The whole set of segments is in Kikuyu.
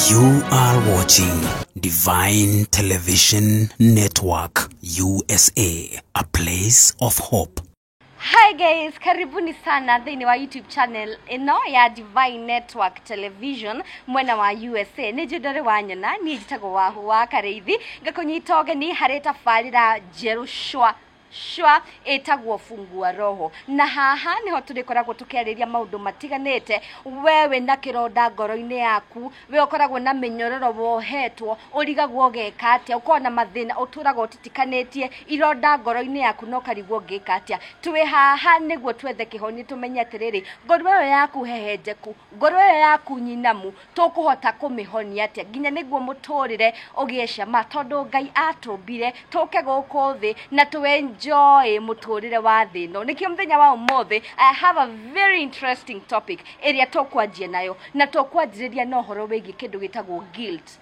You are watching Divine Television Network, USA, a place of hope. Hi guys, karibuni sana thĩinĩ wa YouTube channel ĩno ya Divine Network Television mwena wa USA. Nĩ njũĩ ndũrĩ wanyona, niĩ njĩtagwo Wahu wa Karĩithi, ngakũnyita ũgeni harĩ tabarĩra njerũ cwa cwa ĩtagwo Fungua Roho, na haha nĩho tũrĩkoragwo tũkĩarĩria maũndũ matiganĩte. We wĩna kĩronda ngoro-inĩ yaku, we ũkoragwo na mĩnyororo wohetwo, ũrigagwo ũgeka atĩa, ũkoragwo na mathĩna ũtũraga ũtitikanĩtie ironda ngoro-inĩ yaku na ũkarigwo ũngĩka atĩa. Twĩ haha nĩguo twethe kĩhonia, tũmenye atĩrĩrĩ, ngoro ĩyo yaku hehenjeku, ngoro ĩyo yaku nyinamu, tũkũhota kũmĩhonia atĩa nginya nĩguo mũtũrĩre ũgĩe cama, tondũ Ngai atũmbire tũke gũkũ thĩ na tũ enjoy mũtũrĩre wa thĩ ĩno. Nĩkĩo mũthenya wa ũmũthĩ I have a very interesting topic ĩrĩa tũkwanjia nayo, na tũkwanjĩrĩria na ũhoro wĩgiĩ kĩndũ gĩtagwo guilt.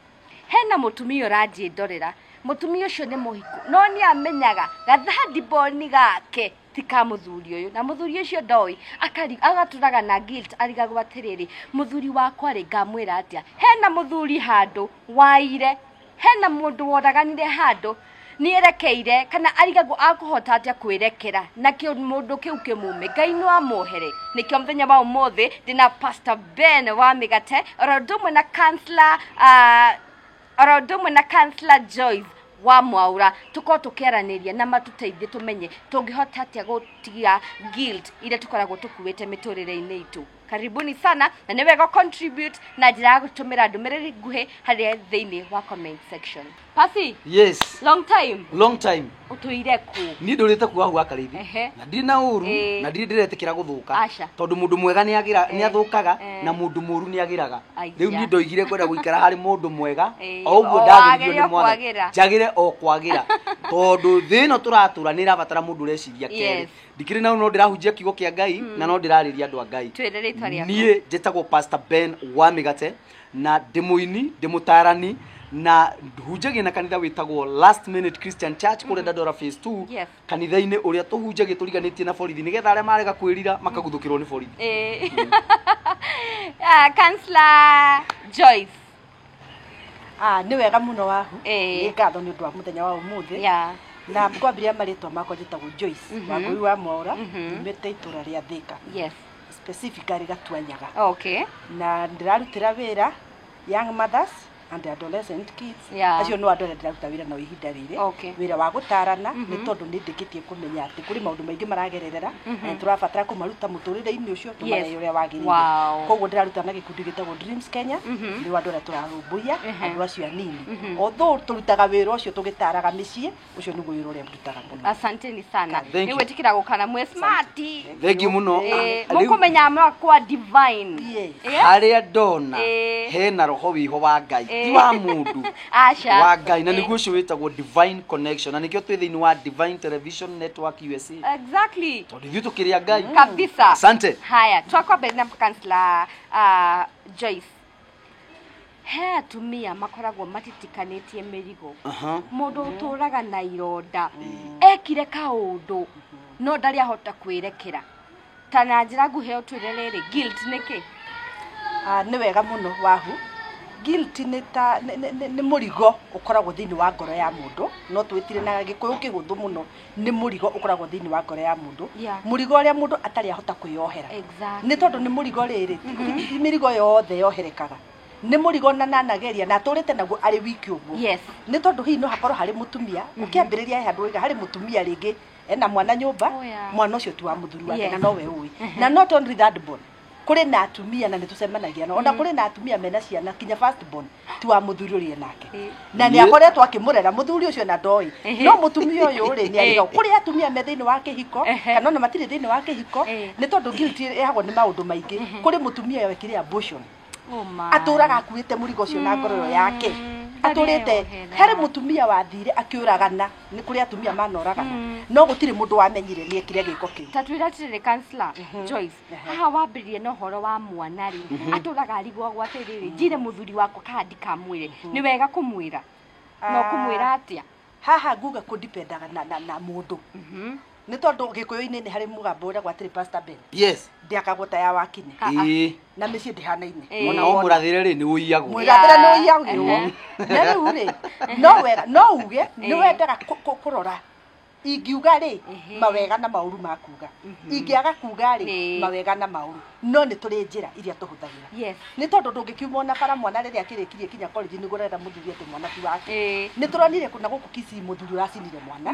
Hena mũtumia ũranjĩndorera, mũtumia ũcio nĩ mũhiku no nĩ amenyaga gathandi gake ti ka mũthuri ũyũ, na mũthuri ũcio ndoĩ, agatũraga na guilt, arigagwo atĩrĩrĩ, mũthuri wakwa rĩ ngamwĩra atĩa? Hena mũthuri handũ waire, hena mũndũ woraganire handũ nĩerekeire, kana arigagwo akũhota atĩa kwĩrekera na kĩo mũndũ kĩu kĩmume. Ngai no amuohere. Nĩkĩo mũthenya wa ũmũthĩ ndĩna Pastor Ben wa Mĩgate, oro ũndũ ũmwe na counselor, oro ũndũ ũmwe na counselor Joyce wa Mwaura, tukorwo tũkĩaranĩria na matũteithie tũmenye tũngĩhota atĩa gũtiga guilt iria tũkoragwo tũkuĩte mĩtũrĩre-inĩ itũ. Karibuni sana, na nĩ wega contribute na njĩra ya gũtũmĩra ndũmĩrĩri nguhĩ harĩa thĩinĩ wa comment section. Pasi. Yes. Long time. Long time. Ũtũire kũ? Niĩ ndũrĩte kuo Wahu wa Karĩithi. Na ndirĩ na ũru, na ndirĩ ndĩretĩkĩra gũthũka. Aca. Tondũ mũndũ mwega nĩ athũkaga, na mũndũ mũru nĩ agĩraga. Rĩu niĩ ndoigire kwenda gũikara harĩ mũndũ mwega, o ũguo O ndagĩrĩirwo wagĩre nĩ o Mwathani. kwagĩra. Njagĩre o kwagĩra. Tondũ thĩ ĩno tũratũra nĩ ĩrabatara mũndũ ũreciria kerĩ. Ndikĩrĩ na ũru, no ndĩrahunjia kiugo kĩa Ngai, na no ndĩrarĩria andũ a Ngai. Twĩre rĩtwa rĩaku. Niĩ njĩtagwo Pastor Ben wa Mĩgate, na ndĩ mũini, ndĩ mũtarani, na hunjagia na kanitha wĩtagwo Last Minute Christian Church kũrĩa Dandora Phase 2, kanitha-inĩ ũrĩa tũhunjagia tũriganĩtie na borithi nĩgetha arĩa marega kwĩrira makaguthũkĩrwo nĩ borithi. Counselor Joyce. Nĩ wega mũno Wahu. Nĩ ngatho nĩ ũndũ wa mũthenya wa ũmũthĩ. Na ngwambĩrĩria marĩtwa makwa, njĩtagwo Joyce Wangũi wa Mwaura, nyumĩte itũra rĩa Thĩka. Specifically Gatuanyaga. Na ndĩrarutĩra wĩra young mothers and adolescent kids. Acio no andũ arĩa ndĩraruta wĩra nao ihinda rĩrĩ. Wĩra wa gũtarana, nĩ tondũ nĩ ndĩkĩtie kũmenya atĩ kũrĩ maũndũ maingĩ maragererera, na nĩ tũrabatara kũmaruta mũtũrĩre-inĩ ũcio, tũmarehe ũrĩa wagĩrĩire. Koguo ndĩraruta na gĩkundi gĩtagwo Dreams Kenya, nĩ andũ arĩa tũrarũmbũiya, andũ acio anini. Although tũrutaga wĩra ũcio tũgĩtaraga mĩciĩ, ũcio nĩguo wĩra ũrĩa ndutaga mũno. Asanteni sana. Thank you. Nĩ gwĩtĩkĩra gũka na mwĩ smart. Thank you mũno. Rĩu Mũkũmenya makwa Divine. Harĩa ndona hena roho wĩho wa Ngai, ti wa mũndũ. Aca. Wa Ngai, na nĩguo ũcio wĩtagwo Divine Connection, na nĩkĩo twĩ thĩinĩ wa Divine Television Network USA. Tondũ ithuĩ tũkĩrĩ a Ngai. Kabisa. Asante. Haya, twakwambĩrĩria na Counselor, Joyce. He atumia makoragwo matitikanĩtie mĩrigo. Mũndũ ũtũraga na ironda, ekire kaũndũ no ndarĩ ahota kwĩrekera. Ta na njĩra nguhĩ ũtwĩre rĩrĩ, guilt nĩ kĩ? Nĩ wega mũno Wahu. Guilt nĩ ta, nĩ, nĩ, nĩ, nĩ mũrigo ũkoragwo thĩinĩ wa ngoro ya mũndũ, no twĩtire na Gĩkũyũ kĩhũthũ mũno, nĩ mũrigo ũkoragwo thĩinĩ wa ngoro ya mũndũ. Mũrigo ũrĩa mũndũ atarĩ ahota kwĩyohera. Nĩ tondũ nĩ mũrigo rĩrĩ, ti mĩrigo yothe yoherekaga. Nĩ mũrigo na nanageria na atũrĩte naguo arĩ wiki ũguo. Nĩ tondũ hihi no hakorwo harĩ mũtumia, ũkĩambĩrĩria he handũ wĩga harĩ mũtumia rĩngĩ ena mwana nyũmba, mwana ũcio ti wa mũthuri wake, na nowe ũĩ. Na not only that born, kũrĩ na atumia na nĩ tũcemanagia nao, ona kũrĩ na atumia mena ciana kinya first born ti wa mũthuri ũrĩa nake. Na nĩ akoretwo akĩmũrera mũthuri ũcio na ndoĩ. No mũtumia ũyũ rĩ, nĩ arigagwo. Kũrĩ atumia me thĩinĩ wa kĩhiko, kana ona matirĩ thĩinĩ wa kĩhiko, nĩ tondũ guilt ĩrehagwo nĩ maũndũ maingĩ. Kũrĩ mũtumia wekire abortion. Oh my. Atũraga akuĩte mũrigo ũcio na ngoro ĩyo yake. Atũrĩte Ndarĩ harĩ mũtumia wathire akĩũragana, nĩ kũrĩ atumia manoragana. No gũtirĩ mũndũ wamenyire nĩ ekire gĩko kĩu. Ta twĩra atĩrĩrĩ, Counselor Joyce, haha wambĩrĩrie na ũhoro wa mwana rĩ, atũraga arigwagwo atĩrĩrĩ, njire mũthuri wakwa kana ndikamwĩre. Nĩ wega kũmwĩra. No kũmwĩra atĩa? Haha nguga kũdipendaga na mũndũ. Nĩ tondũ Gĩkũyũ-inĩ nĩ harĩ mũgambo ũrĩa atĩrĩ Pastor Ben. Yes. Ndĩakagwo ta ya wakinĩ. Ĩĩ. Na mĩciĩ ndĩhanaine. Ona o mũrathĩre rĩ nĩ ũiyagwo. Mũrathĩre nĩ ũiyagwo. Na rĩu rĩ, no wega, no uge nĩ wendaga kũrora. Ingiuga rĩ, mawega na maũru ma kuga. Ingĩaga kuga rĩ, mawega na maũru. No nĩ tũrĩ njĩra iria tũhũthagĩra. Yes. Nĩ tondũ ndũngĩkiuma ona bara mwana rĩrĩa akĩrĩkirie kinya college nĩguo ũrenda mũthuri atĩ mwana ti wake. Nĩ tũronire kũna gũkũ Kisii mũthuri ũracinire mwana.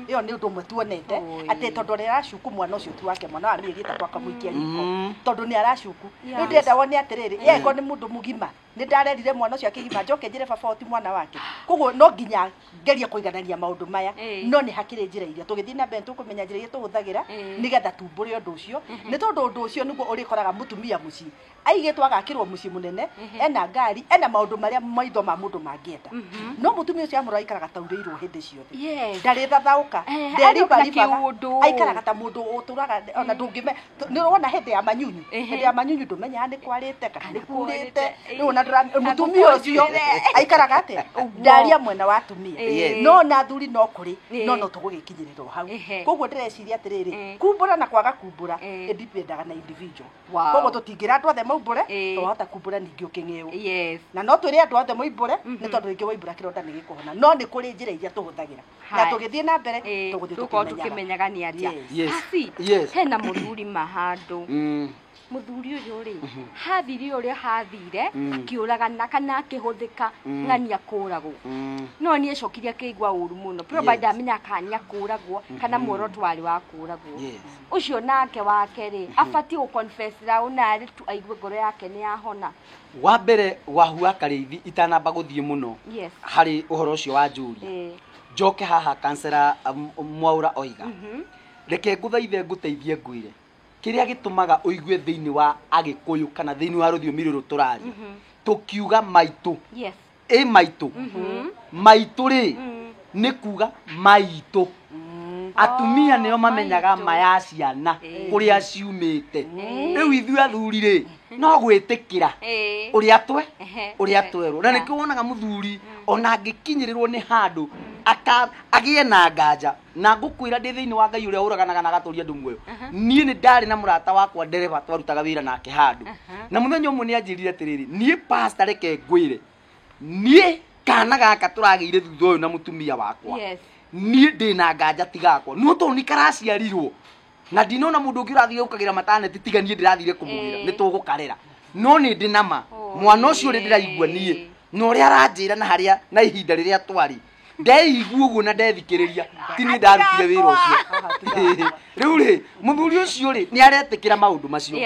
Ĩyo nĩ ũndũ ũmwe tuonete atĩ tondũ ũrĩa aracuku mwana ũcio ti wake, mwana wa mĩeri 3 akamũikia riko tondũ nĩ aracuku. Rĩu ndĩrenda wone atĩrĩrĩ, ye angĩkorwo nĩ mũndũ mũgima, nĩ ndarerire mwana ũcio akĩgima, njoke njĩre baba ti mwana wake. Koguo no nginya ngerie kũiganania maũndũ maya, no nĩ hakĩrĩ njĩra iria tũgĩthiĩ na mbere tũkũmenya njĩra iria tũhũthagĩra nĩgetha tumbũre ũndũ ũcio. Nĩ tondũ ũndũ ũcio nĩguo ũrĩkoraga mũtumia mũciĩ aigĩtwo agakĩrwo mũciĩ mũnene, ena ngari, ena maũndũ marĩa maitho ma mũndũ mangĩenda. No mũtumia ũcio amũrora aikaraga taurĩirwo hĩndĩ ciothe. Ndarĩ thathaũka, nderibaribaga, aikaraga ta mũndũ ũtũraga ona ndũngĩme. Nĩ ũrona hĩndĩ ya manyunyu, hĩndĩ ya manyunyu ndũmenyaga nĩ kwarĩte kana nĩ kurĩte. Rĩu ona mũtumia ũcio aikaraga atĩa? Ndaria mwena wa atumia. No na athuri no kũrĩ, no no tũgũgĩkinyĩrĩrwo hau. Koguo ndĩreciria atĩrĩrĩ, kumbũra na kwaga kumbũra ĩdipendaga na individual. Koguo tũtingĩra andũ othe maumbũre, twahota kumbũra ningĩ ũkĩng'ĩo. Yes. Na no twĩre andũ othe moimbũre, nĩ tondũ rĩngĩ waimbũra kĩronda nĩ gĩkũhona. No nĩ kũrĩ njĩra iria tũhũthagĩra. Na tũgĩthiĩ na mbere tũgũthiĩ tũkĩmenyaga nĩ atĩa. Yes. Hena mũthuri mahandũ. Mũthuri ũyũ rĩ, hathire ũrĩa hathire, akĩũragana kana akĩhũthĩka ng'ania kũragwo. No niĩ cokire akĩigua ũru mũno. Probably ndamenya kana nĩakũragwo kana muoroto warĩ wa kũragwo. Ũcio nake wake rĩ, abatiĩ gũconfessra ona rĩ tu aigue ngoro yake nĩ yahona. Wa mbere Wahu wa Karĩithi itanamba gũthiĩ mũno harĩ ũhoro ũcio wa njũria. Njoke haha kansera Mwaura oiga. Reke ngũthaithe ngũteithie ngwĩre. Kĩrĩa gĩtũmaga ũigue thĩinĩ wa Agĩkũyũ kana thĩinĩ wa rũthiomi rũrũ tũraria, tũkiuga maitũ. Yes. Ĩ maitũ. Maitũ rĩ, nĩ kuga maitũ. Atumia nĩo mamenyaga ma ya ciana kũrĩa ciumĩte. Rĩu ithuĩ athuri rĩ, no gwĩtĩkĩra ũrĩa twe, ũrĩa twerwo. Na nĩkĩo wonaga mũthuri ona angĩkinyĩrĩrwo nĩ handũ agĩe na nganja. Na ngũkwĩra ndĩ thĩinĩ wa Ngai ũrĩa ũraganaga na agatũria andũ muoyo. Niĩ nĩ ndarĩ na mũrata wakwa ndereba twarutaga wĩra nake handũ. Na mũthenya ũmwe nĩ anjĩrire atĩrĩrĩ, niĩ pastor reke ngwĩre, niĩ kana gaka tũragĩire thutha ũyũ na mũtumia wakwa. Niĩ ndĩna nganja tigakwa. No tondũ nĩ karaciarirwo. Na ndinona mũndũ ũngĩ ũrathire gũkagĩra mataneti tiga niĩ ndĩrathire kũmũgĩra, nĩ tũgũkarera. No nĩ ndĩ nama, mwana ũcio ũrĩa ndĩraigua niĩ, na ũrĩa aranjĩra na harĩa na ihinda rĩrĩa twarĩ, ndeigua ũguo na ndethikĩrĩria, ti niĩ ndarutire wĩra ũcio. Rĩu rĩ, mũthuri ũcio rĩ, nĩ aretĩkĩra maũndũ macio.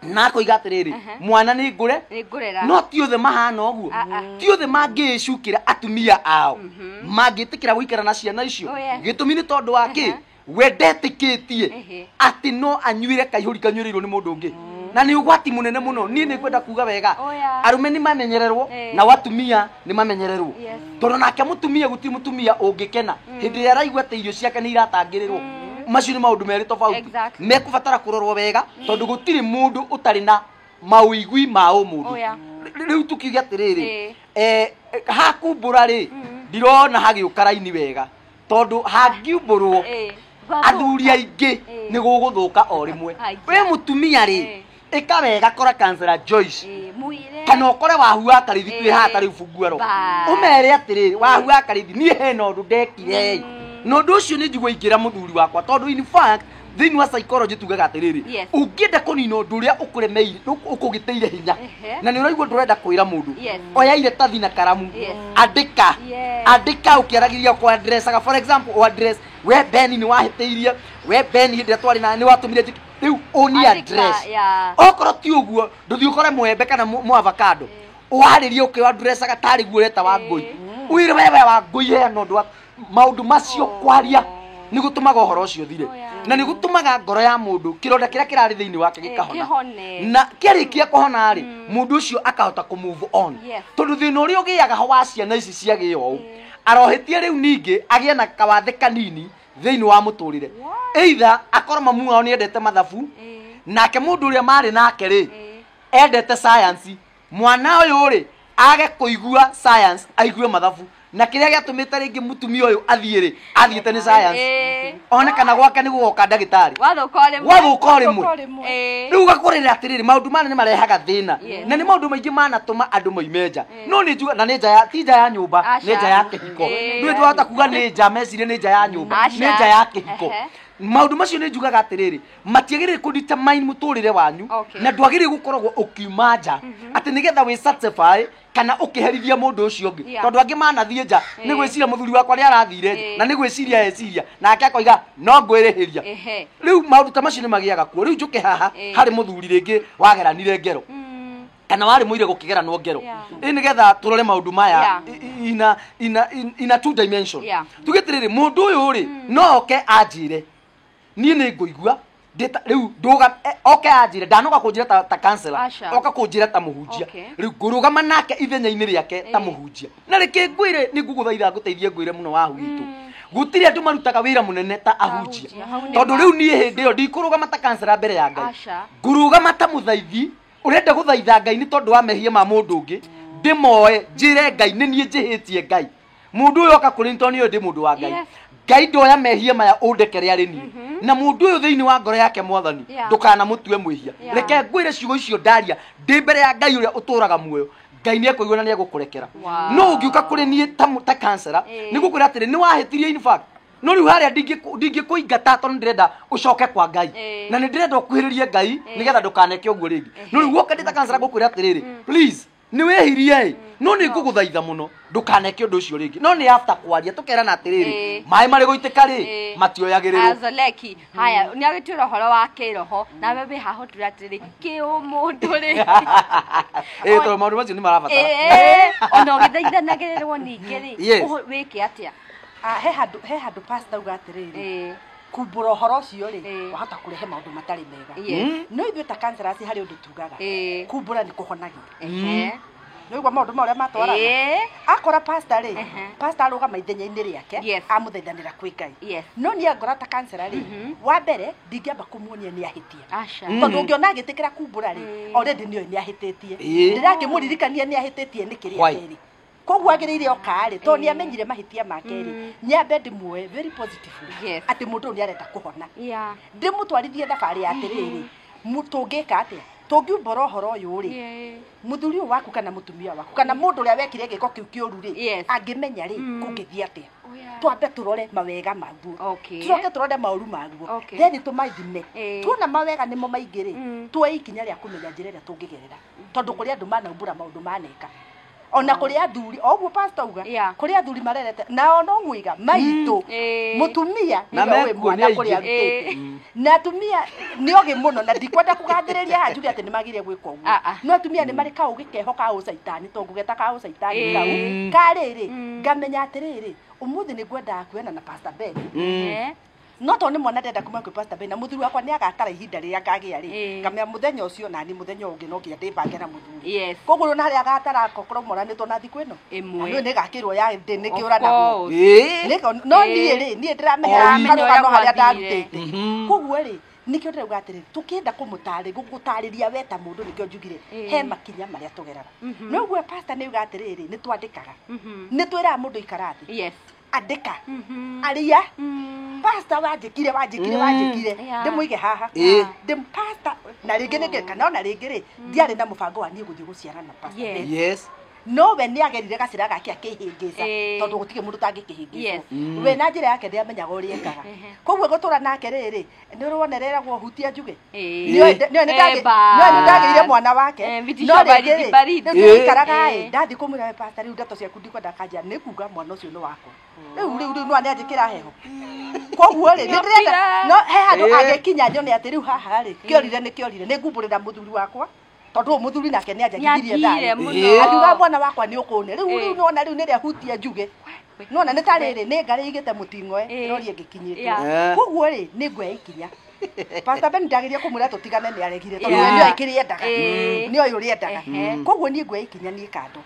Na akoiga atĩrĩrĩ, mwana nĩ ngũre, no ti othe mahana ũguo. Ti othe mangĩĩcukĩra atumia ao, mangĩtĩkĩra gũikara na ciana icio. Gĩtũmi nĩ tondũ wa kĩ? We ndetĩkĩtie atĩ no anyuĩre kaihũri kanyuĩrĩirwo nĩ mũndũ ũngĩ. Na nĩ ũgwati mũnene mũno. Niĩ nĩ ngwenda kuga wega, arũme nĩ mamenyererwo nao atumia nĩ mamenyererwo. Tondũ nake mũtumia gũtirĩ mũtumia ũngĩkena hĩndĩ ĩrĩa araigua atĩ irio ciake nĩ iratangĩrĩrwo. Macio nĩ maũndũ merĩ tofauti. Mekũbatara kũrorwo wega tondũ gũtirĩ mũndũ ũtarĩ na maũigui ma ũmũndũ. Rĩu tũkiuge atĩrĩrĩ, hakumbũra rĩ, ndirona hagĩũka raini wega tondũ hangiumbũrwo athuri aingĩ nĩ gũgũthũka o rĩmwe. Wĩ mũtumia rĩ, ĩka wega kora kansera Joyce kana ũkore Wahu wa Karĩithi twĩ haha ta rĩu Funguaro, ũmere atĩrĩrĩ, Wahu wa Karĩithi niĩ hena ũndũ ndekire, na ũndũ ũcio nĩ njigua ingĩra mũthuri wakwa tondũ in fact thĩinĩ wa psychology tugaga atĩrĩrĩ, ũngĩenda kũnina ũndũ ũrĩa ũkũremeire ũkũgĩtĩire hinya na nĩ ũraigua ndũrenda kwĩra mũndũ, oya iratathi na karamu, andĩka, andĩka ũkĩaragĩria kwa addressaga. For example, o address we Ben nĩ wahĩtĩirie, we Ben hĩndĩ ĩrĩa twarĩ na nĩ watũmire njĩke, rĩu ũni address. Okorwo ti ũguo ndũthiĩ ũkore mwembe kana mũ avocado ũwarĩrie ũkĩ addressaga tarĩ guo ũreta Wangũi, ũire we Wangũi heana ũndũ wa maũndũ macio kwaria nĩ gũtũmaga ũhoro ũcio ũthire, na nĩ gũtũmaga ngoro ya mũndũ kĩronda kĩrĩa kĩrarĩ thĩinĩ wake gĩkahona, na kĩarĩkia kũhona rĩ, mũndũ ũcio akahota kũ move on. Tondũ thĩna ũrĩa ũgĩaga ho wa ciana ici ciagĩo ũũ, arohĩtie rĩu ningĩ agĩe na kawathe kanini thĩinĩ wa mũtũrĩre, either akorwo mamu wao nĩ endete mathabu, nake mũndũ ũrĩa marĩ nake rĩ endete science, mwana ũyũ rĩ age kũigua science aigue mathabu, Na kĩrĩa gĩatũmĩte rĩngĩ mũtumia ũyũ athiĩ rĩ, athiĩte nĩ science. One kana gwake nĩ gũgoka ndagĩtarĩ. Wathũka o rĩmwe. Rĩu ũgakũrĩra atĩrĩrĩ, maũndũ mana nĩ marehaga thĩna. Na nĩ maũndũ maingĩ manatũma andũ moime nja. No nĩ njuga na nĩ nja ya ti nja ya nyũmba, nĩ nja ya kĩhiko. Ndũĩ twahota kuga nĩ nja, mecirie nĩ nja ya nyũmba, nĩ nja ya kĩhiko. Maũndũ macio nĩ njugaga atĩrĩrĩ, matiagĩrĩire kũ determine mũtũrĩre wanyu, na ndwagĩrĩire gũkoragwo ũkiuma nja atĩ nĩgetha wĩ satisfy kana ũkĩherithia mũndũ ũcio ũngĩ. Tondũ angĩ manathiĩ nja nĩ gwĩciria mũthuri wakwa nĩ arathire nja, na nĩ gwĩciria eciria nake akoiga no ngwĩrĩhĩria. Rĩu maũndũ ta macio nĩ magĩaga kuo. Rĩu njũke haha harĩ mũthuri rĩngĩ wageranire ngero kana warĩ mũire gũkĩgeranwo ngero, ĩ nĩgetha tũrore maũndũ maya ina two dimension. Tuge atĩrĩrĩ, mũndũ ũyũ rĩ no oke anjĩre niĩ nĩ ngũigua rĩu ndũga oke anjĩre ndanoka kũnjĩra ta counselor, oka kũnjĩra ta mũhunjia, rĩu ngũrũgama nake ithenya-inĩ rĩake ta mũhunjia. Na reke ngwĩre nĩ ngũgũthaitha ngũteithie ngwĩre mũno wa witũ, gũtirĩ andũ marutaga wĩra mũnene ta ahunjia, tondũ rĩu niĩ hĩndĩ ĩyo ndikũrũgama ta counselor mbere ya Ngai, ngũrũgama ta mũthaithi ũrenda gũthaitha Ngai nĩ tondũ wa mehia ma mũndũ ũngĩ, ndĩmoe njĩre Ngai nĩ niĩ njĩhĩtie Ngai. Mũndũ ũyũ oka kũrĩ tondũ nĩoĩ ndĩ mũndũ wa Ngai, Ngai ndoya mehia maya ũndekere arĩ niĩ, na mũndũ ũyũ thĩinĩ wa ngoro yake Mwathani ndũkanamũtue mwĩhia. Reke ngwĩre ciugo icio ndaria ndĩ mbere ya Ngai ũrĩa ũtũũraga muoyo, Ngai nĩ ekũigua na nĩ egũkũrekera. No ũngĩũka kũrĩ niĩ ta counselor, nĩ ngũkwĩra atĩrĩ, nĩ wahĩtirie in fact, no rĩu harĩa ndingĩkũingata tondũ ndĩrenda ũcoke kwa Ngai, na nĩ ndĩrenda ũkuhĩrĩrie Ngai nĩgetha ndũkaneke ũguo rĩngĩ. No rĩu woka ndĩ ta counselor ngũkwĩra atĩrĩrĩ, please nĩ wĩhirie ĩ, no nĩ ngũgũthaitha mũno ndũkaneke ũndũ ũcio rĩngĩ. No nĩ after kwaria tũkerana atĩrĩrĩ, maĩ marĩ gũitĩka rĩ matioyagĩrĩrwo. Azoleki haya nĩ agĩtwĩra ũhoro wa kĩroho, nawe wĩ haha ũtwĩra atĩrĩrĩ kĩũmũndũ rĩ. Tondũ maũndũ macio nĩ marabatara. Ona ũgĩthaithanagĩrĩrwo ningĩ rĩ, wĩke atĩa? He handũ pastor auga atĩrĩrĩ, kumbũra ũhoro ũcio rĩ wahota kũrehe maũndũ matarĩ mega. No ithuĩ ta counselors harĩ ũndũ tugaga, kumbũra nĩ kũhonagia. Nĩũigua maũndũ ma ũrĩa matwarana. Akora pastor rĩ, pastor arũgama ithenya-inĩ rĩake, amũthaithanĩra kwĩ Ngai. No niĩ angora ta counselor rĩ, wa mbere ndingĩamba kũmuonia nĩ ahĩtia, tondũ ũngĩona agĩtĩkĩra kumbũra rĩ, already nĩoĩ nĩ ahĩtĩtie. Ndĩrakĩmũririkania nĩ ahĩtĩtie nĩ kĩrĩa kerĩ. Koguo agĩrĩire oka rĩ, tondũ nĩ amenyire mahĩtia make rĩ, nyambe ndĩmuoe very positively atĩ mũndũ ũyũ nĩ arenda kũhona. Ndĩmũtwarithie thabarĩ ya atĩrĩrĩ, tũngĩka atĩa? Tũngiumbũra ũhoro ũyũ rĩ, mũthuri ũyũ waku kana mũtumia waku kana mũndũ ũrĩa wekire gĩko kĩu kĩũru rĩ, angĩmenya rĩ, kũngĩthiĩ atĩa? Twambe tũrore mawega maguo, tũcoke tũrore maũru maguo, then tũmathime. Tuona mawega nĩmo maingĩ rĩ, tuoe ikinya rĩa kũmenya njĩra ĩrĩa tũngĩgerera, tondũ kũrĩ andũ manaumbũra maũndũ maneka. Ona kũrĩ athuri, o ũguo pastor auga, kũrĩ athuri marerete nao no ngwiga maitũ mũtumia nĩwe ũĩ mwana kũrĩa arutĩte, na atumia nĩ ogĩ mũno, na ndikwenda kũgathĩrĩria haha njuge atĩ nĩ magĩrĩire gwĩka ũguo, no atumia nĩ marĩ kaũgĩ keho ka ũcaitani, tondũ ngũgeta ka ũcaitani kau karĩrĩ, ngamenya atĩrĩrĩ, ũmũthĩ nĩ ngwendaga kuonana na Pastor Ben, no tondũ nĩ mwana ndenda kuma kwĩ Pastor Ben, na mũthuri wakwa nĩ agatara ihinda rĩrĩa ngagĩa rĩ, ngamenya mũthenya ũcio na niĩ mũthenya ũngĩ no nginya ndĩbange na mũthuri. Koguo na harĩa agatara akorwo moranĩtwo na thikũ ĩno ĩmwe nĩ gakĩrwo ya ndĩ nĩ kĩũranagwo. No niĩ rĩ, niĩ ndĩramenya karũgano harĩa ndarutĩte. Koguo rĩ, nĩkĩo ndĩrauga atĩrĩrĩ, tũkĩenda kũmũtarĩria we ta mũndũ, nĩkĩo njugire he makinya marĩa tũgeraga. No ũguo pastor nĩ auga atĩrĩrĩ, nĩ twandĩkaga, nĩ twĩraga mũndũ ikara thĩ, andĩka, aria, pastor wanjĩkire ndĩmũige haha, ndĩ pastor na rĩngĩ nĩngĩ kana ona rĩngĩ rĩ, ndiarĩ na mũbango wa niĩ gũthiĩ gũciara na pastor. No we nĩ agerire gacĩra gake akĩhĩngĩca, tondũ gũtirĩ mũndũ ũtangĩkĩhĩngĩcwo. We na njĩra yake ndĩamenyaga ũrĩa ekaga. Koguo gũtũra nake rĩrĩ, nĩ ũronereragwo hutia njuge. Nĩoĩ nĩ ndagĩire mwana wake. No rĩngĩ rĩ, rĩu tũikaraga ĩ, ndathiĩ kũmwĩra we pastor, rĩu ndeto ciaku ndikwenda kanja, nĩ kuga mwana ũcio nĩ wakwa. Rĩu no nĩanjĩkĩra heho. Koguo rĩ, nĩ ndĩrenda no he handũ angĩkinya nyone atĩ rĩu haha rĩ, kĩorire nĩ kĩorire, nĩ ngumbũrĩra mũthuri wakwa. Tondũ mũthuri nake nĩ anjagithirie thayũ. Akiuga mwana wakwa nĩ ũkũne. Rĩu nona rĩu nĩrĩa hutia njuge. Nona nĩ ta rĩrĩ, nĩ ngarĩ igĩte mũting'oe, ĩroria ĩngĩkinyĩtwo. Koguo rĩ, nĩ nguoya ikinya. Pastor Ben ndageria kũmwĩra tũtigane nĩ aregire, tondũ we nĩoĩ kĩrĩa endaga. Nĩoĩ ũrĩa endaga. Koguo niĩ nguoya ikinya niĩ kando.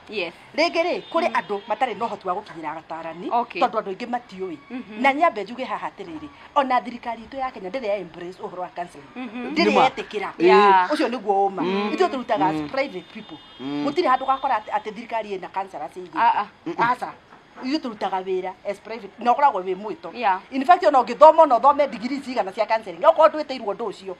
Rĩngĩ rĩ, kũrĩ andũ matarĩ na ũhoti wa gũkinyĩra atarani, tondũ andũ aingĩ matiũĩ. Na nyambe njuge haha atĩrĩrĩ, ona thirikari itũ ya Kenya ndĩrĩ ya embrace ũhoro wa counseling. Ndĩrĩ yetĩkĩra. Ũcio nĩguo ũma. Ithuĩ tũrutaga as private people. Gũtirĩ handũ ũgakora atĩ thirikari ĩna counselors ĩigĩte. Aca. Ithuĩ tũrutaga wĩra as private na ũkoragwo wĩ mwĩto. In fact ona ũngĩthoma ona ũthome degree cigana cia counseling okorwo ndwĩtĩirwo ũndũ ũcio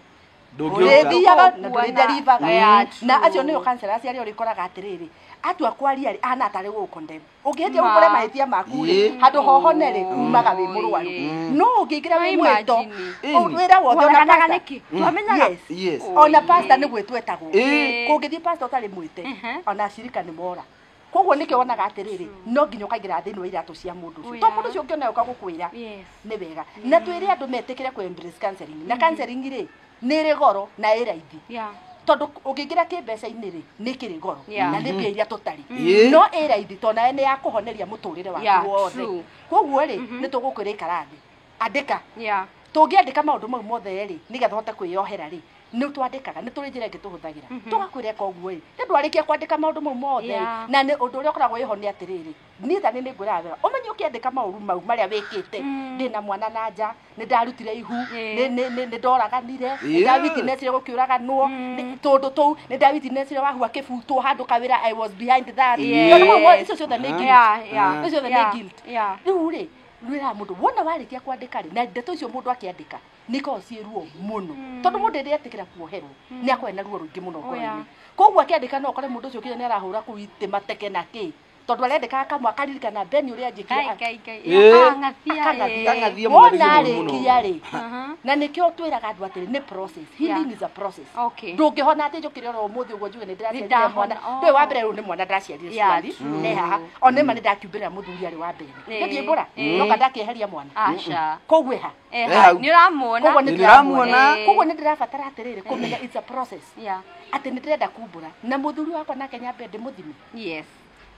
ndũrĩthiaga na ndũrĩderivaga. Na acio nĩo counselors arĩa ũrĩkoraga atĩrĩrĩ atua kwaria rĩ ahana tarĩ gũgũcondemn. Ũngĩhĩtia ũkore mahĩtia maku rĩ handũ hohone rĩ umaga wĩ mũrwaru. No ũngĩingĩra wĩ mwĩto wĩra wothe ona pastor twamenyaga. Ona pastor nĩ gwĩtwo etagwo. Kũngĩthiĩ pastor ũtarĩ mwĩte ona acirika nĩ mora. Koguo nĩkĩo wonaga atĩrĩrĩ no nginya ũkaingĩra thĩinĩ wa iratũ cia mũndũ ũcio to mũndũ ũcio ũngĩona ũka gũkwĩra nĩ wega. Na twĩre andũ metĩkĩre kũ embrace counseling. Na counseling rĩ nĩ ĩrĩ goro na ĩ raithi. Tondũ ũngĩingĩra kĩmbeca-inĩ rĩ nĩ kĩrĩ goro na nĩ mbia iria tũtarĩ no ĩ raithi tondũ nawe nĩ ya kũhoneria mũtũrĩre waku wothe. Koguo rĩ nĩ tũgũkwĩra ikara thĩ andĩka. Tũngĩandĩka maũndũ mau mothe rĩ nĩgetha ũhote kwĩyohera rĩ nĩ twandĩkaga nĩ tũrĩ njĩra ĩngĩ tũhũthagĩra tũgakwĩra eka ũguo ĩ nĩ ndwarĩkia kwandĩka maũndũ mau mothe na nĩ ũndũ ũrĩa ũkoragwo wĩho nĩ atĩrĩrĩ niĩ ta nĩ nĩngwĩraga wega ũmenye ũkĩandĩka maũru mau marĩa wĩkĩte ndĩna mwana na nja nĩ ndarutire ihu nĩ ndoraganire nĩ ndawitnessire gũkĩũraganwo tũndũ tũu nĩ ndawitnessire Wahu akĩbutwo handũ kawĩra I was behind that. Tondũ mau icio ciothe nĩ guilt. Icio ciothe nĩ guilt. Rĩu rĩ rwĩraga mũndũ wona warĩkia kwandĩka rĩ na ndeto icio mũndũ akĩandĩka nĩkoragwo ciĩ ruo mũno tondũ mũndũ rĩrĩa etĩkĩra kuoherwo nĩ akoragwo na ruo rũingĩ mũno ngoro-inĩ. Koguo akĩandĩka no ũkore mũndũ ũcio kinya nĩ arahũra kũu itĩ mateke na kĩ tondũ arendeka kamwe akaririkana Ben ũrĩa anjĩkire akangathia wona arĩkia rĩ na nĩkĩo twĩraga andũ atĩrĩ nĩ process. Healing is a process. Ndũngĩhona atĩ njũkĩre oro ũmũthĩ ũguo njuge nĩ ndĩraciarire mwana ndũĩ wa mbere rĩu nĩ mwana ndaciarire cukari ne haha o nĩma nĩ ndakiumbĩrĩra mũthuri arĩ wa mbere nĩndiĩmbũra noka ndakĩeheria mwana koguo ĩha nĩ ũramuona. Koguo nĩ ndĩrabatara atĩrĩrĩ kũmenya it's a process atĩ nĩ ndĩrenda kumbũra na mũthuri wakwa nake nyambe ndĩmũthime.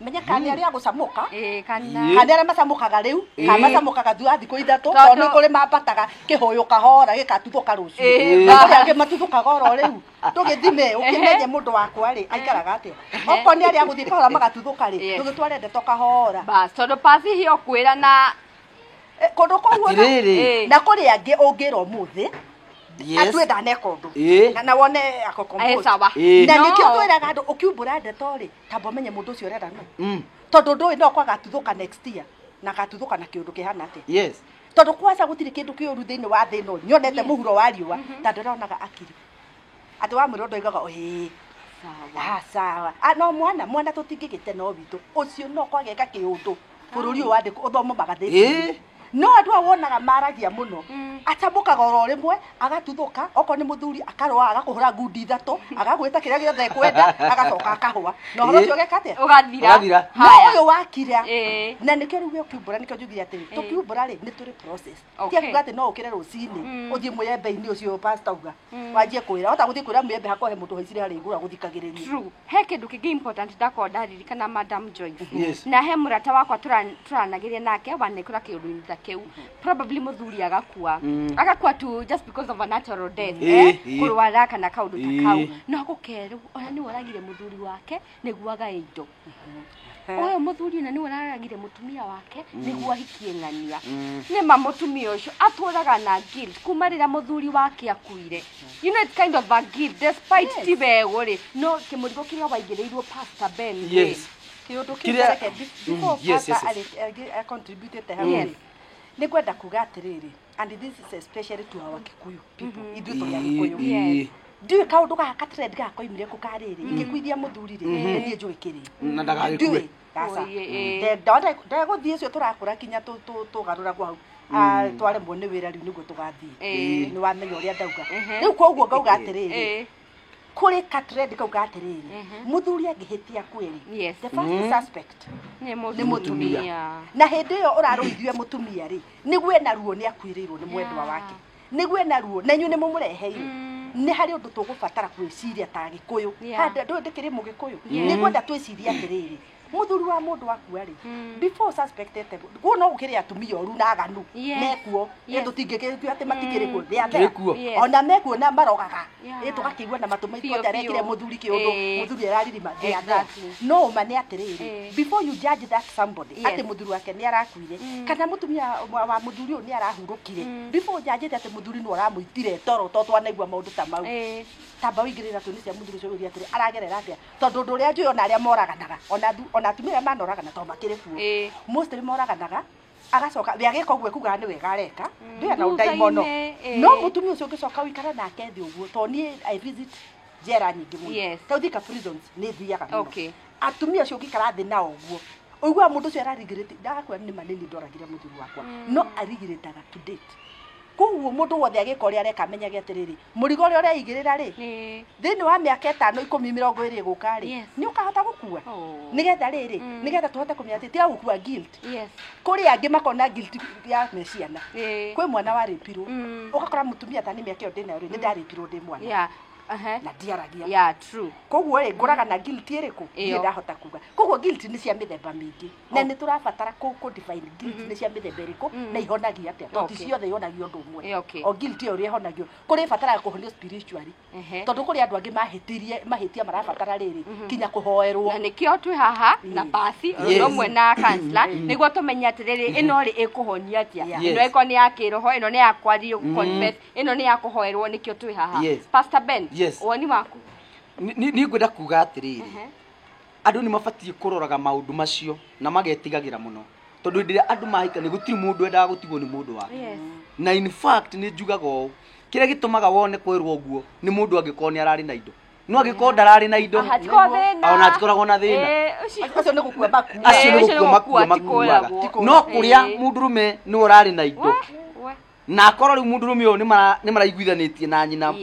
Menya kana arĩa agũcamũka kana arĩa macamũkaga rĩu kana macamũkaga thutha thikũ ithatũ tondũ nĩ kũrĩ mambataga kĩhũyũ kahora gĩkatuthũka rũciũ na kũrĩ angĩ matuthũkaga oro rĩu ndũgĩthime ũkĩmenye mũndũ wakwa rĩ aikaraga atĩa okorwo nĩ arĩa agũthiĩ kahora magatuthũka rĩ ndũgĩtware ndeto kahora bas tondũ pasi hiyo kwĩra na kũndũ kũu na kũrĩ angĩ ũngĩra ũmũthĩ atue ndaneka ũndũ na wone akũcompose na nĩkĩo twĩraga andũ ũkiumbũra ndeto rĩ tamba ũmenye mũndũ ũcio ũrera nũ tondũ ndũĩ no kwagatuthũka next year na gatuthũka na kĩũndũ kĩhana atĩa. Tondũ kwaca gũtirĩ kĩndũ kĩũru thĩinĩ wa thĩ ĩno nyonete mũhuro wa riũa ta ndĩronaga akiri atĩ wamwĩra ũndũ oigaga ĩĩ sawa no mwana tũtingĩgĩte no witũ ũcio no kwageka kĩũndũ bũrũri ũyũ wandĩkwo ũthomwo magathĩti-inĩ. No andũ aya wonaga maragia mũno acamũkaga oro rĩmwe agatuthũka okorwo nĩ mũthuri akarũa agakũhũra ngundi ithatũ agagwĩta kĩrĩa gĩothe ekwenda agacoka akahũa na ũhoro ũcio ũgeka atĩa ũgathira. No ũyũ wakira na nĩkĩo rĩu ũkiumbũra nĩkĩo njugire atĩrĩ tũkiumbũra rĩ nĩ tũrĩ process ti akuga atĩ no ũkĩre rũcinĩ ũthiĩ mũyembe-inĩ ũcio pastor auga wanjie kwĩra hota gũthiĩ kwĩra mũyembe hakohe mũndũ ũhaicire harĩa igũrũ agũthikagĩrĩria. He kĩndũ kĩngĩ important ndakorwo ndaririkana Madam Joyce na he mũrata wakwa tũranagĩria nake wanekora kĩũndũ-inĩ ta kĩu probably mũthuri agakua agakua tu just because of a natural death kũrwara kana kaũndũ ta kau no gũkerwo ona nĩwe ũragire mũthuri wake nĩguo agae indo ũyũ mũthuri ona nĩwe ũraragire mũtumia wake nĩguo ahikie ng'ania nĩma mũtumia ũcio atũraga na guilt kuma rĩrĩa mũthuri wake akuire. You know it's kind of a guilt despite ti wego rĩ no kĩmũrigo kĩrĩa waigĩrĩirwo Pastor Ben. Kĩũndũ kĩu reke before pastor contributed hau nĩ ngwenda kuga atĩrĩrĩ and this is especially to our Kikuyu people ithuĩ tũrĩ Agĩkũyũ ndiũĩ kaũndũ gaka ka trend gaka koimire kũ karĩrĩ ingĩkuithia mũthuri rĩ nĩ niĩ njũĩ kĩrĩ na ndagagĩkue ndegũthiĩ ũcio tũrakũra kinya tũgarũragwo hau twaremwo nĩ wĩra rĩu nĩguo tũgathiĩ nĩ wamenya ũrĩa ndauga rĩu koguo ngauga atĩrĩrĩ kũrĩ ka trend kau ga atĩrĩrĩ mũthuri angĩhĩtia kwĩrĩ the first suspect nĩ mũtumia na hĩndĩ ĩyo ũrarũithio mũtumia rĩ nĩguo ena ruo nĩ akuĩrĩirwo nĩ mwendwa wake nĩguo ena ruo na inyuĩ nĩ mũmũreheire nĩ harĩ ũndũ tũgũbatara kwĩciria ta Gĩkũyũ ndũĩ ndĩkĩrĩ mũgĩkũyũ nĩngwenda twĩcirie atĩrĩrĩ mũthuri wa mũndũ akua rĩ before suspected kuo no gũkĩrĩ atumia oru na aganu mekuo tũtingĩgĩtua atĩ matikĩrĩ kuo they are there ona mekuo na marogaga tũgakĩigua na matũ maitũ atĩ arekire mũthuri kĩũndũ mũthuri araririma they are there no ũma nĩ atĩrĩrĩ before you judge that somebody atĩ mũthuri wake nĩ arakuire kana mũtumia wa mũthuri ũyũ nĩ arahurũkire before judge atĩ mũthuri nĩ ũramũitire toro to twanaigua maũndũ ta mau tamba ũingĩrĩra tũnĩ cia mũthuri ũcio ũrie atĩrĩ aragerera atĩa tondũ ũndũ ũrĩa njũĩ ona arĩa moraganaga Ona atumia arĩa manoragana to makĩrĩ kuo. Mostly moraganaga agacoka we agĩka ũguo kugaga nĩ wega areka ndũya na ũndaimono. No mũtumia ũcio ũngĩcoka ũikare nake thĩ ũguo to niĩ I visit njera nyingĩ mũno. Ta Thika prisons nĩ thiaga mũno. Atumia acio ũngĩikara thĩ nao ũguo ũiguaga mũndũ ũcio ararigirĩte ndagakwĩra nĩ ma nĩ ndoragire mũthuri wakwa no arigirĩtaga to date. Koguo mũndũ wothe agĩka ũrĩa areka amenyage atĩrĩrĩ mũrigo ũrĩa ũreigĩrĩra rĩ thĩinĩ wa mĩaka 5 10 20 gũka rĩ nĩ ũkahota gũkua nĩgetha rĩrĩ nĩgetha tũhote kũmenya atĩ tiga gũkua guilt. Kũrĩ angĩ makona guilt ya meciana kwĩ mwana warĩpirwo ũgakora mũtumia ta nĩ mĩaka ĩyo ndĩnayo rĩ nĩ ndarĩpirwo ndĩ mwana na ndiaragia. Yeah, true. Koguo rĩ ngũraga na guilt ĩrĩkũ niĩ ndahota kuga. Koguo guilt nĩ cia mĩthemba mĩingĩ na nĩ tũrabatara kũ define guilt nĩ cia mĩthemba ĩrĩkũ na ihonagia atĩa tondũ ti ciothe ihonagio ũndũ ũmwe. O guilt ĩyo ũrĩa ĩhonagio kũrĩ ĩbataraga kũhonio spiritually tondũ kũrĩ andũ angĩ mahĩtirie mahĩtia marabatara rĩrĩ kinya kũhoerwo. Na nĩkĩo twĩ haha na pasi ũndũ ũmwe na counselor nĩguo tũmenye atĩrĩrĩ ĩno rĩ ĩkũhonia atĩa ĩno ĩko nĩ ya kĩroho ĩno nĩ ya kwario confess ĩno nĩ ya kũhoerwo nĩkĩo twĩ haha. Pastor Ben, woni waku? Ni ngwenda kuga atiriri andu ni mabatie kuroraga maundu macio na magetigagira muno tondu ndiria andu mahika ni gutiri mundu endaga gutigwo ni mundu wake. Na in fact ni njugaga ũũ kiria gitumaga wone kwirwo uguo ni mundu angikorwo ni arari na indo no angikorwo ndarari na indo ona atikoragwo na thina acio ni gukua makua acio ni gukua makuaga no kuria mundurume ni urari na indo na akorwo riu mundurume uyu ni maraiguithanitie na nyina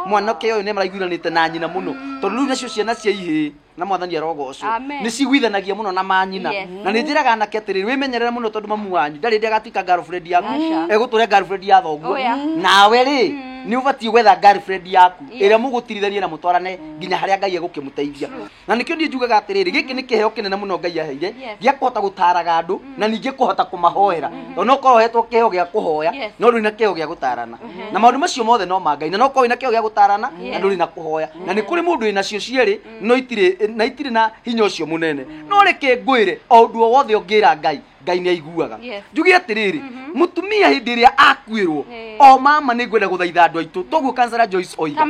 mwanake uyu ni maraiguithanite na nyina muno tondu riu nacio ciana cia ihĩ na mwathani arogocwo ni ciguithanagia muno na manyina na ni njiraga anake atiriri wimenyerere muno tondu mamu wanyu ndari ndĩ agatuika girlfriend yaku egũtũre girlfriend ya thoguo nawe rĩ ni ubatie gwetha girlfriend yaku ĩrĩa mũgũtirithania na mũtwarane nginya harĩa Ngai egũkĩmũteithia. Na nĩkĩo niĩ njugaga atĩrĩrĩ gĩkĩ nĩ kĩheo kĩnene mũno Ngai aheire gĩa kũhota gũtaraga andũ na ningĩ kũhota kũmahoera tondũ no ũkorwo ũhetwo kĩheo gĩa kũhoya no ndũrĩ na kĩheo gĩa gũtarana na maũndũ macio mothe no ma Ngai na no ũkorwo wĩna kĩheo gĩa gũtarana na ndũrĩ na kũhoya na nĩ kũrĩ mũndũ wĩnacio cierĩ no itirĩ na itirĩ na hinya ũcio mũnene no reke ngwĩre o ũndũ o wothe ũngĩra Ngai Ngai nĩ aiguaga. Njuge atĩrĩrĩ mũtumia hĩndĩ ĩrĩa akuĩrwo o mama nĩ ngwenda gũthaitha andũ aitũ toguo Councillor Joyce oiga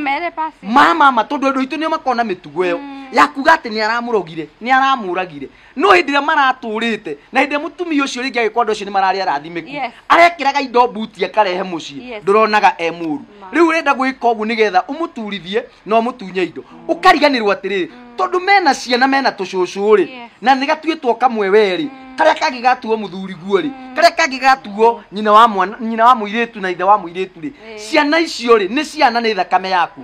mama tondũ andũ aitũ nĩo makona mĩtugo ĩyo ya kuga atĩ nĩ aramũrogire nĩ aramũragire no hĩndĩ ĩrĩa maratũrĩte na hĩndĩ ĩrĩa mũtumia ũcio rĩngĩ agĩkorwo andũ acio nĩ mararĩ arathimĩku arekĩraga indo mbuti akarehe mũciĩ ndũronaga e mũru rĩu ũrenda gwĩka ũguo nĩgetha ũmũturithie na ũmũtunye indo ũkariganĩrwo atĩrĩrĩ tondũ mena ciana mena tũcũcũ rĩ na nĩ gatuĩtwo kamwe werĩ karia kangĩ gatuo mũthuri guo rĩ karia kangĩ gatuo nyina wa mwana nyina wa mũirĩtu na ithe wa mũirĩtu rĩ ciana icio rĩ nĩ ciana nĩ thakame yaku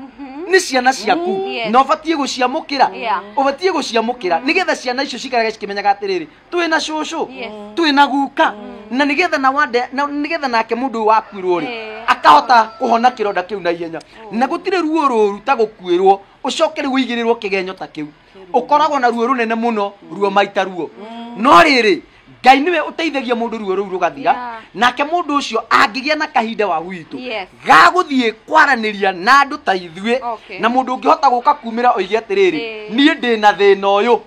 nĩ ciana ciaku na ũbatiĩ gũciamũkĩra ũbatiĩ gũciamũkĩra nĩgetha ciana icio cikarage cikĩmenyaga atĩrĩrĩ twĩna cũcũ twĩna guka na nĩgetha na wande na nĩgetha nake mũndũ ũyũ wakuirwo rĩ akahota kũhona kĩronda kĩu na ihenya na gũtirĩ ruo rũru ta gũkuĩrwo ũcoke rĩu ũigĩrĩrwo kĩgenyo ta kĩu ũkoragwo na ruo rũnene mũno ruo maita ruo no rĩrĩ Ngai niwe ũteithagia mũndũ ruo rũu rũgathira nake mũndũ ũcio angĩgĩa na kahinda wa gwitũ ga gũthiĩ kwaranĩria na andũ ta ithuĩ na mũndũ ũngĩhota gũka kumĩra oige atĩrĩrĩ niĩ ndĩ na thĩna ũyũ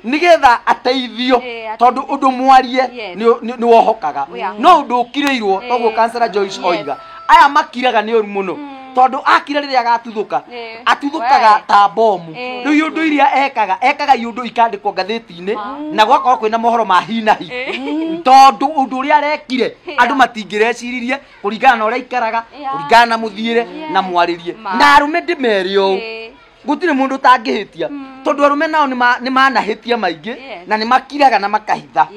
nĩgetha ateithio tondũ ũndũ mwarie nĩ wohokaga no ũndũ ũkirĩirwo toguo Councillor Joyce oiga aya makiraga nĩ ũru mũno tondu akira riria agatuthuka atuthukaga ta bomu riu iundu iria ekaga iundu ikandikwo ngathĩti-inĩ na gwakorwo kwĩna mohoro ma hi na hi tondu undu uria arekire andu matingĩreciririe kũringana na ũrĩa aikaraga kũringana na mũthiĩre na mwarĩrie na arũme ndĩmere ũũ gũtirĩ mũndũ ũtangĩhĩtia tondu arume nao nĩ manahĩtia maingĩ na nĩ makiraga na makahitha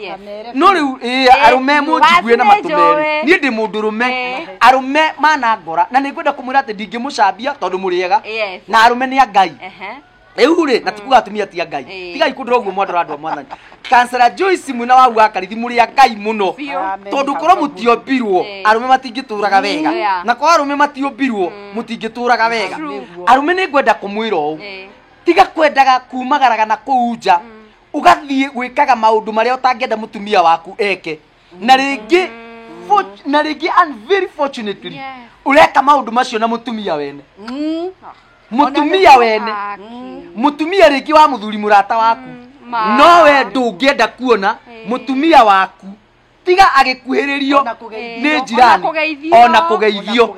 no rĩu arume mũnjigue na matũmere niĩ ndĩ mũndũrũme arume manangora na nĩ ngwenda kũmwĩra atĩ ndingĩmũcambia tondũ mũrĩega na arume nĩ a Ngai rĩu rĩ na tikuga atumia ti a Ngai tigai kũndora ũguo mwandora andũ a mwathani Councillor Joyce mwena wa Wakarithi mũrĩ a Ngai mũno tondũ korwo mũtiombirwo arume matingĩtũraga wega na korwo arume matiombirwo mũtingĩtũraga wega arume nĩ ngwenda kũmwĩra ũũ tiga kwendaga kumagaraga na kũu nja ũgathiĩ gwĩkaga maũndũ marĩa ũtangĩenda mũtumia waku eke na rĩngĩ na rĩngĩ and very fortunately ũreka maũndũ macio na mũtumia wene mutumia wene mutumia rĩngĩ wa mũthuri mũrata waku no we ndũngĩenda kuona mutumia waku tiga agĩkuhĩrĩrio nĩ njirani ona kũgeithio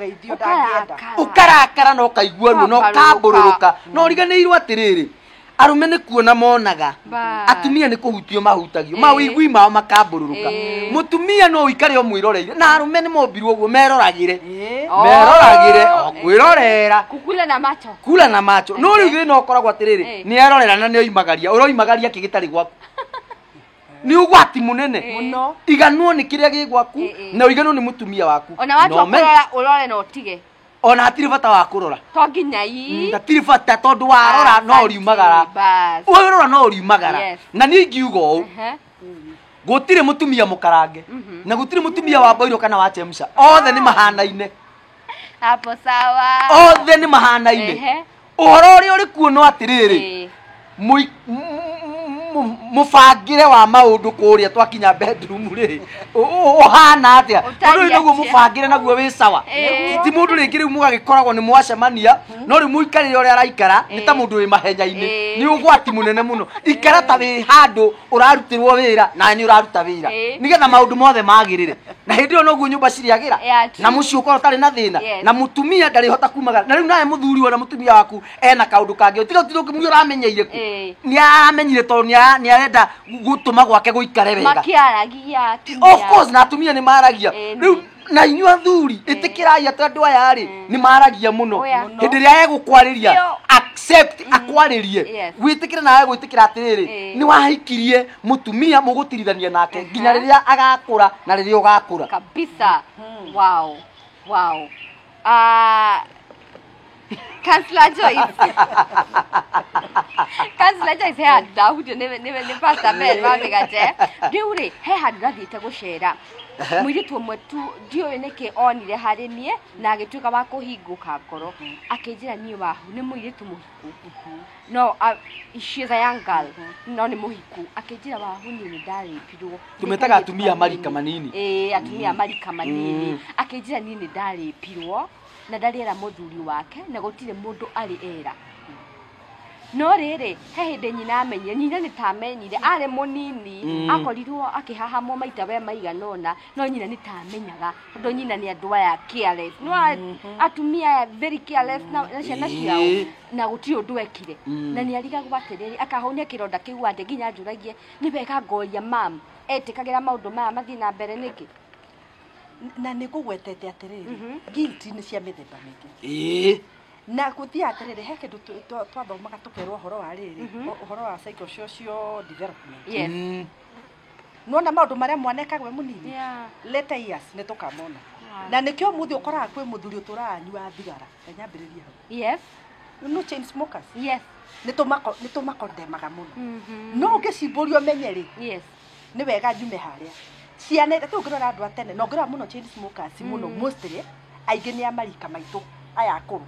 ũkarakara na ũkaigua ruo na ũkambũrũrũka na ũriganĩirwo atĩrĩrĩ Arume nĩ kuona monaga, atumia nĩ kũhutio mahutagio, mawĩigui mao makambũrũrũka. Mũtumia no ũikare ũmwĩroreire, na arume nĩ mombirwo ũguo meroragĩre. Meroragĩre o kwĩrorera. Kukula na macho. Kula na macho. No rĩu thĩna ũkoragwo atĩrĩrĩ, nĩ erorera na nĩ oimagaria, ũroimagaria kĩ gĩtarĩ gwaku. Nĩ ũgwati mũnene. Mũno. Iganwo nĩ kĩrĩa gĩ gwaku na ũiganwo nĩ mũtumia waku. Ona watu akũrora ũrore na ũtige. Ona hatirĩ bata wa kũrora. To nginya ii. Hatirĩ bata tondũ warora no ũriumagara. Warora no ũriumagara. Na niĩ ingiuga ũũ, gũtirĩ mũtumia mũkarange na gũtirĩ mũtumia wa mboirwo kana wa chemsha. Othe nĩ mahanaine. Hapo sawa. Othe nĩ mahanaine. Ũhoro ũrĩa ũrĩ kuo no atĩrĩrĩ, mũbangĩre wa maũndũ kũrĩa twakinya bedroom rĩ, ũhana atĩa? Tondũ rĩu nĩguo mũbangĩre naguo wĩ sawa. Ti mũndũ rĩngĩ rĩu mũgagĩkoragwo nĩ mwacemania, no rĩu mũikarĩre ũrĩa araikara nĩ ta mũndũ wĩ mahenya-inĩ. Nĩ ũgwati mũnene mũno. Ikara ta wĩ handũ ũrarutĩrwo wĩra na nĩ ũraruta wĩra, nĩgetha maũndũ mothe magĩrĩre. Na hĩndĩ ĩyo noguo nyũmba cirĩagĩra, na mũciĩ ũkorwo ũtarĩ na thĩna, na mũtumia ndarĩhota kumagara. Na rĩu nawe mũthuri wona mũtumia waku ena kaũndũ kangĩ, tiga ũtinde ũkĩmũria ũramenyeire kũ. Nĩ aramenyire tondũ nĩ arenda gũtũma gwake gũikare wega. Makĩaragia atumia. Of course, na atumia nĩ maragia. Rĩu na inyuĩ athuri ĩtĩkĩrai atĩ andũ aya rĩ nĩ maragia mũno. Hĩndĩ ĩrĩa egũkwarĩria, accept akwarĩrie. Wĩtĩkĩre nawe gwĩtĩkĩra atĩrĩrĩ, nĩ wahikirie mũtumia mũgũtirithania nake nginya rĩrĩa agakũra na rĩrĩa ũgakũra. Kabisa. Wow. Wow. Councillor Joyce. Councillor Joyce he handũ ndahutio nĩ Pastor Ben wa mĩgate. Rĩu rĩ, he handũ ndathiĩte gũcera. Mũirĩtu ũmwe tu ndiũĩ nĩkĩ onire harĩ niĩ na agĩtuĩka wa kũhingũka ngoro. Akĩnjĩra niĩ Wahu nĩ mũirĩtu mũhiku. No she is a young girl. No nĩ mũhiku. Akĩnjĩra Wahu niĩ nĩ ndarĩpirwo. Tũmetaga atumia marika manini. Atumia marika manini. Akĩnjĩra niĩ nĩ ndarĩpirwo na ndarĩ era mũthuri wake na gũtirĩ mũndũ arĩ era. No rĩrĩ, he hĩndĩ nyina amenyire, nyina nĩ ta amenyire, arĩ mũnini, akorirwo akĩhahamwo maita we maigana ũna, no nyina nĩ ta amenyaga, tondũ nyina nĩ andũ aya careless. No atumia aya very careless na ciana ciao, na gũtirĩ ũndũ ekire. Na nĩ arigagwo atĩrĩrĩ, akahũnia kĩronda kĩu atĩ nginya anjũragie, nĩ wega ngoria mam, etĩkagĩra maũndũ maya mathiĩ na mbere nĩkĩ? Na nĩ ngũgwetete atĩrĩrĩ, guilt nĩ cia mĩthemba mĩingĩ. Na gũthiĩ atĩrĩrĩ, he kĩndũ twathomaga tũkerwo ũhoro wa rĩrĩ, ũhoro wa psychosocial development. Yes. Nĩwona maũndũ marĩa mwana ekagwo e mũnini? Later years nĩ tũkamona. Na nĩkĩo ũmũthĩ ũkoraga kwĩ mũthuri ũtũraga anyuaga thigara. Reke nyambĩrĩrie hau. Yes. No chain smokers. Yes. Nĩ tũmakondemaga mũno. No ũngĩcimbũrio ũmenye rĩ, Yes. nĩ wega njume harĩa. Ciana rĩu ũngĩrora andũ a tene, na ũngĩrora mũno chain smokers mũno mostly aingĩ nĩ a marika maitũ aya akũrũ.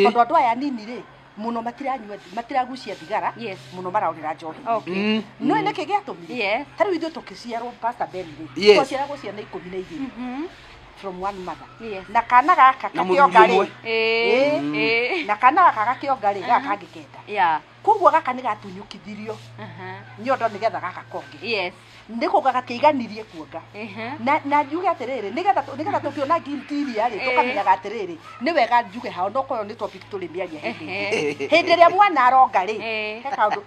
Tondũ andũ aya anini rĩ, mũno matiranyua, matiragucia thigara, mũno maraũrĩra njohi. Okay. No nĩkĩ gĩatũmire? Yes. Ta rĩu ithuĩ tũkĩciarwo Pastor Ben rĩ, twaciaragwo ciana 12 from one mother. Yes. Na kana gaka gakĩonga rĩ, na kana gaka gakĩonga rĩ, gaka kangĩ kenda. Yeah. Koguo gaka nĩ gatunyũkithirio nyondo nĩgetha gaka konge. Yes. Nĩ kuonga gakĩiganirie kuonga. Na njuge atĩrĩrĩ, nĩgetha tũkĩona guilt iria rĩ, tũkamenyaga atĩrĩrĩ, nĩ wega njuge hao, no korwo nĩ topic tũrĩ mĩaria hĩndĩ ĩngĩ. Hĩndĩ ĩrĩa mwana aronga rĩ,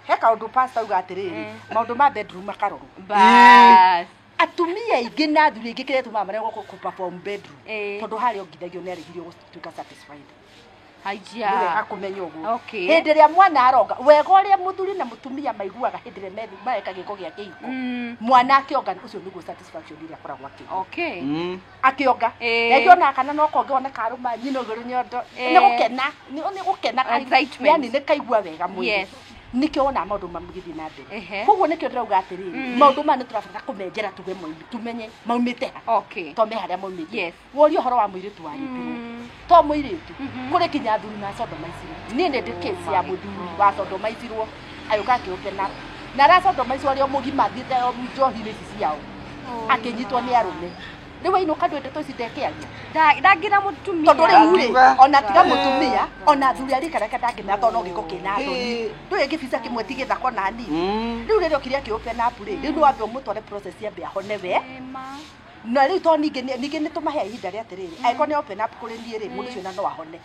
he kaũndũ pastor auga atĩrĩrĩ, maũndũ ma bedroom makarorwo. Bas. Atumia aingĩ na athuri aingĩ kĩrĩa gĩtũmaga maregwo kũ perform bedroom, tondũ harĩa ongithagio nĩ aregirio gũtuĩka satisfied. Haijia. Nĩ wega kũmenya ũguo. Okay. Hĩndĩ ĩrĩa mwana aronga, wega ũrĩa mũthuri na mũtumia maiguaga hĩndĩ ĩrĩa mareka gĩko gĩa kĩhiko, mwana akĩonga, ũcio nĩguo satisfaction ĩrĩa akoragwo akĩigua. Okay. Akĩonga. Rĩngĩ ona kana no konge ona karũma nyina ũgũrũ nyondo. Nĩ gũkena, nĩ gũkena. Excitement. Yani nĩ kaigua wega mwĩrĩ. Yes. Nĩkĩo wonaga maũndũ magĩthiĩ na mbere. Koguo nĩkĩo ndĩrauga atĩrĩrĩ, maũndũ maya nĩ tũrabatara kũmenjera tuge tumenye maumĩte ha. Okay. To me harĩa maumĩte. Yes. Woria ũhoro wa mũirĩtu warĩpirwo. To mũirĩtu, kũrĩ kinya athuri na sodomaicirwo. Niĩ nĩ ndĩ case ya mũthuri wa sodomaicirwo agĩũka akĩopen up. Na arasodomaicirwo arĩ o mũgima athiĩte njohi-inĩ ici ciao. Akĩnyitwo nĩ arũme. Rĩu ainũka ndũĩ ndeto ici ndekĩaria. Ndangĩra mũtumia. Tondũ rĩu rĩ, ona tiga mũtumia, ona athuri arĩa ikaraka ndangĩmera tondũ no gĩko kĩna thoni. Ndũĩ gĩbica kĩmwe ti gĩthaka ona hanini. Rĩu rĩrĩa okire akĩ open up rĩ, rĩu nĩ wambe ũmũtware process yambe ahone we. Na rĩu to ningĩ nĩ tũmahe ihinda rĩa atĩrĩrĩ, angĩkorwo nĩ open up kũrĩ niĩ rĩ, mũndũ ũcio na no ahone.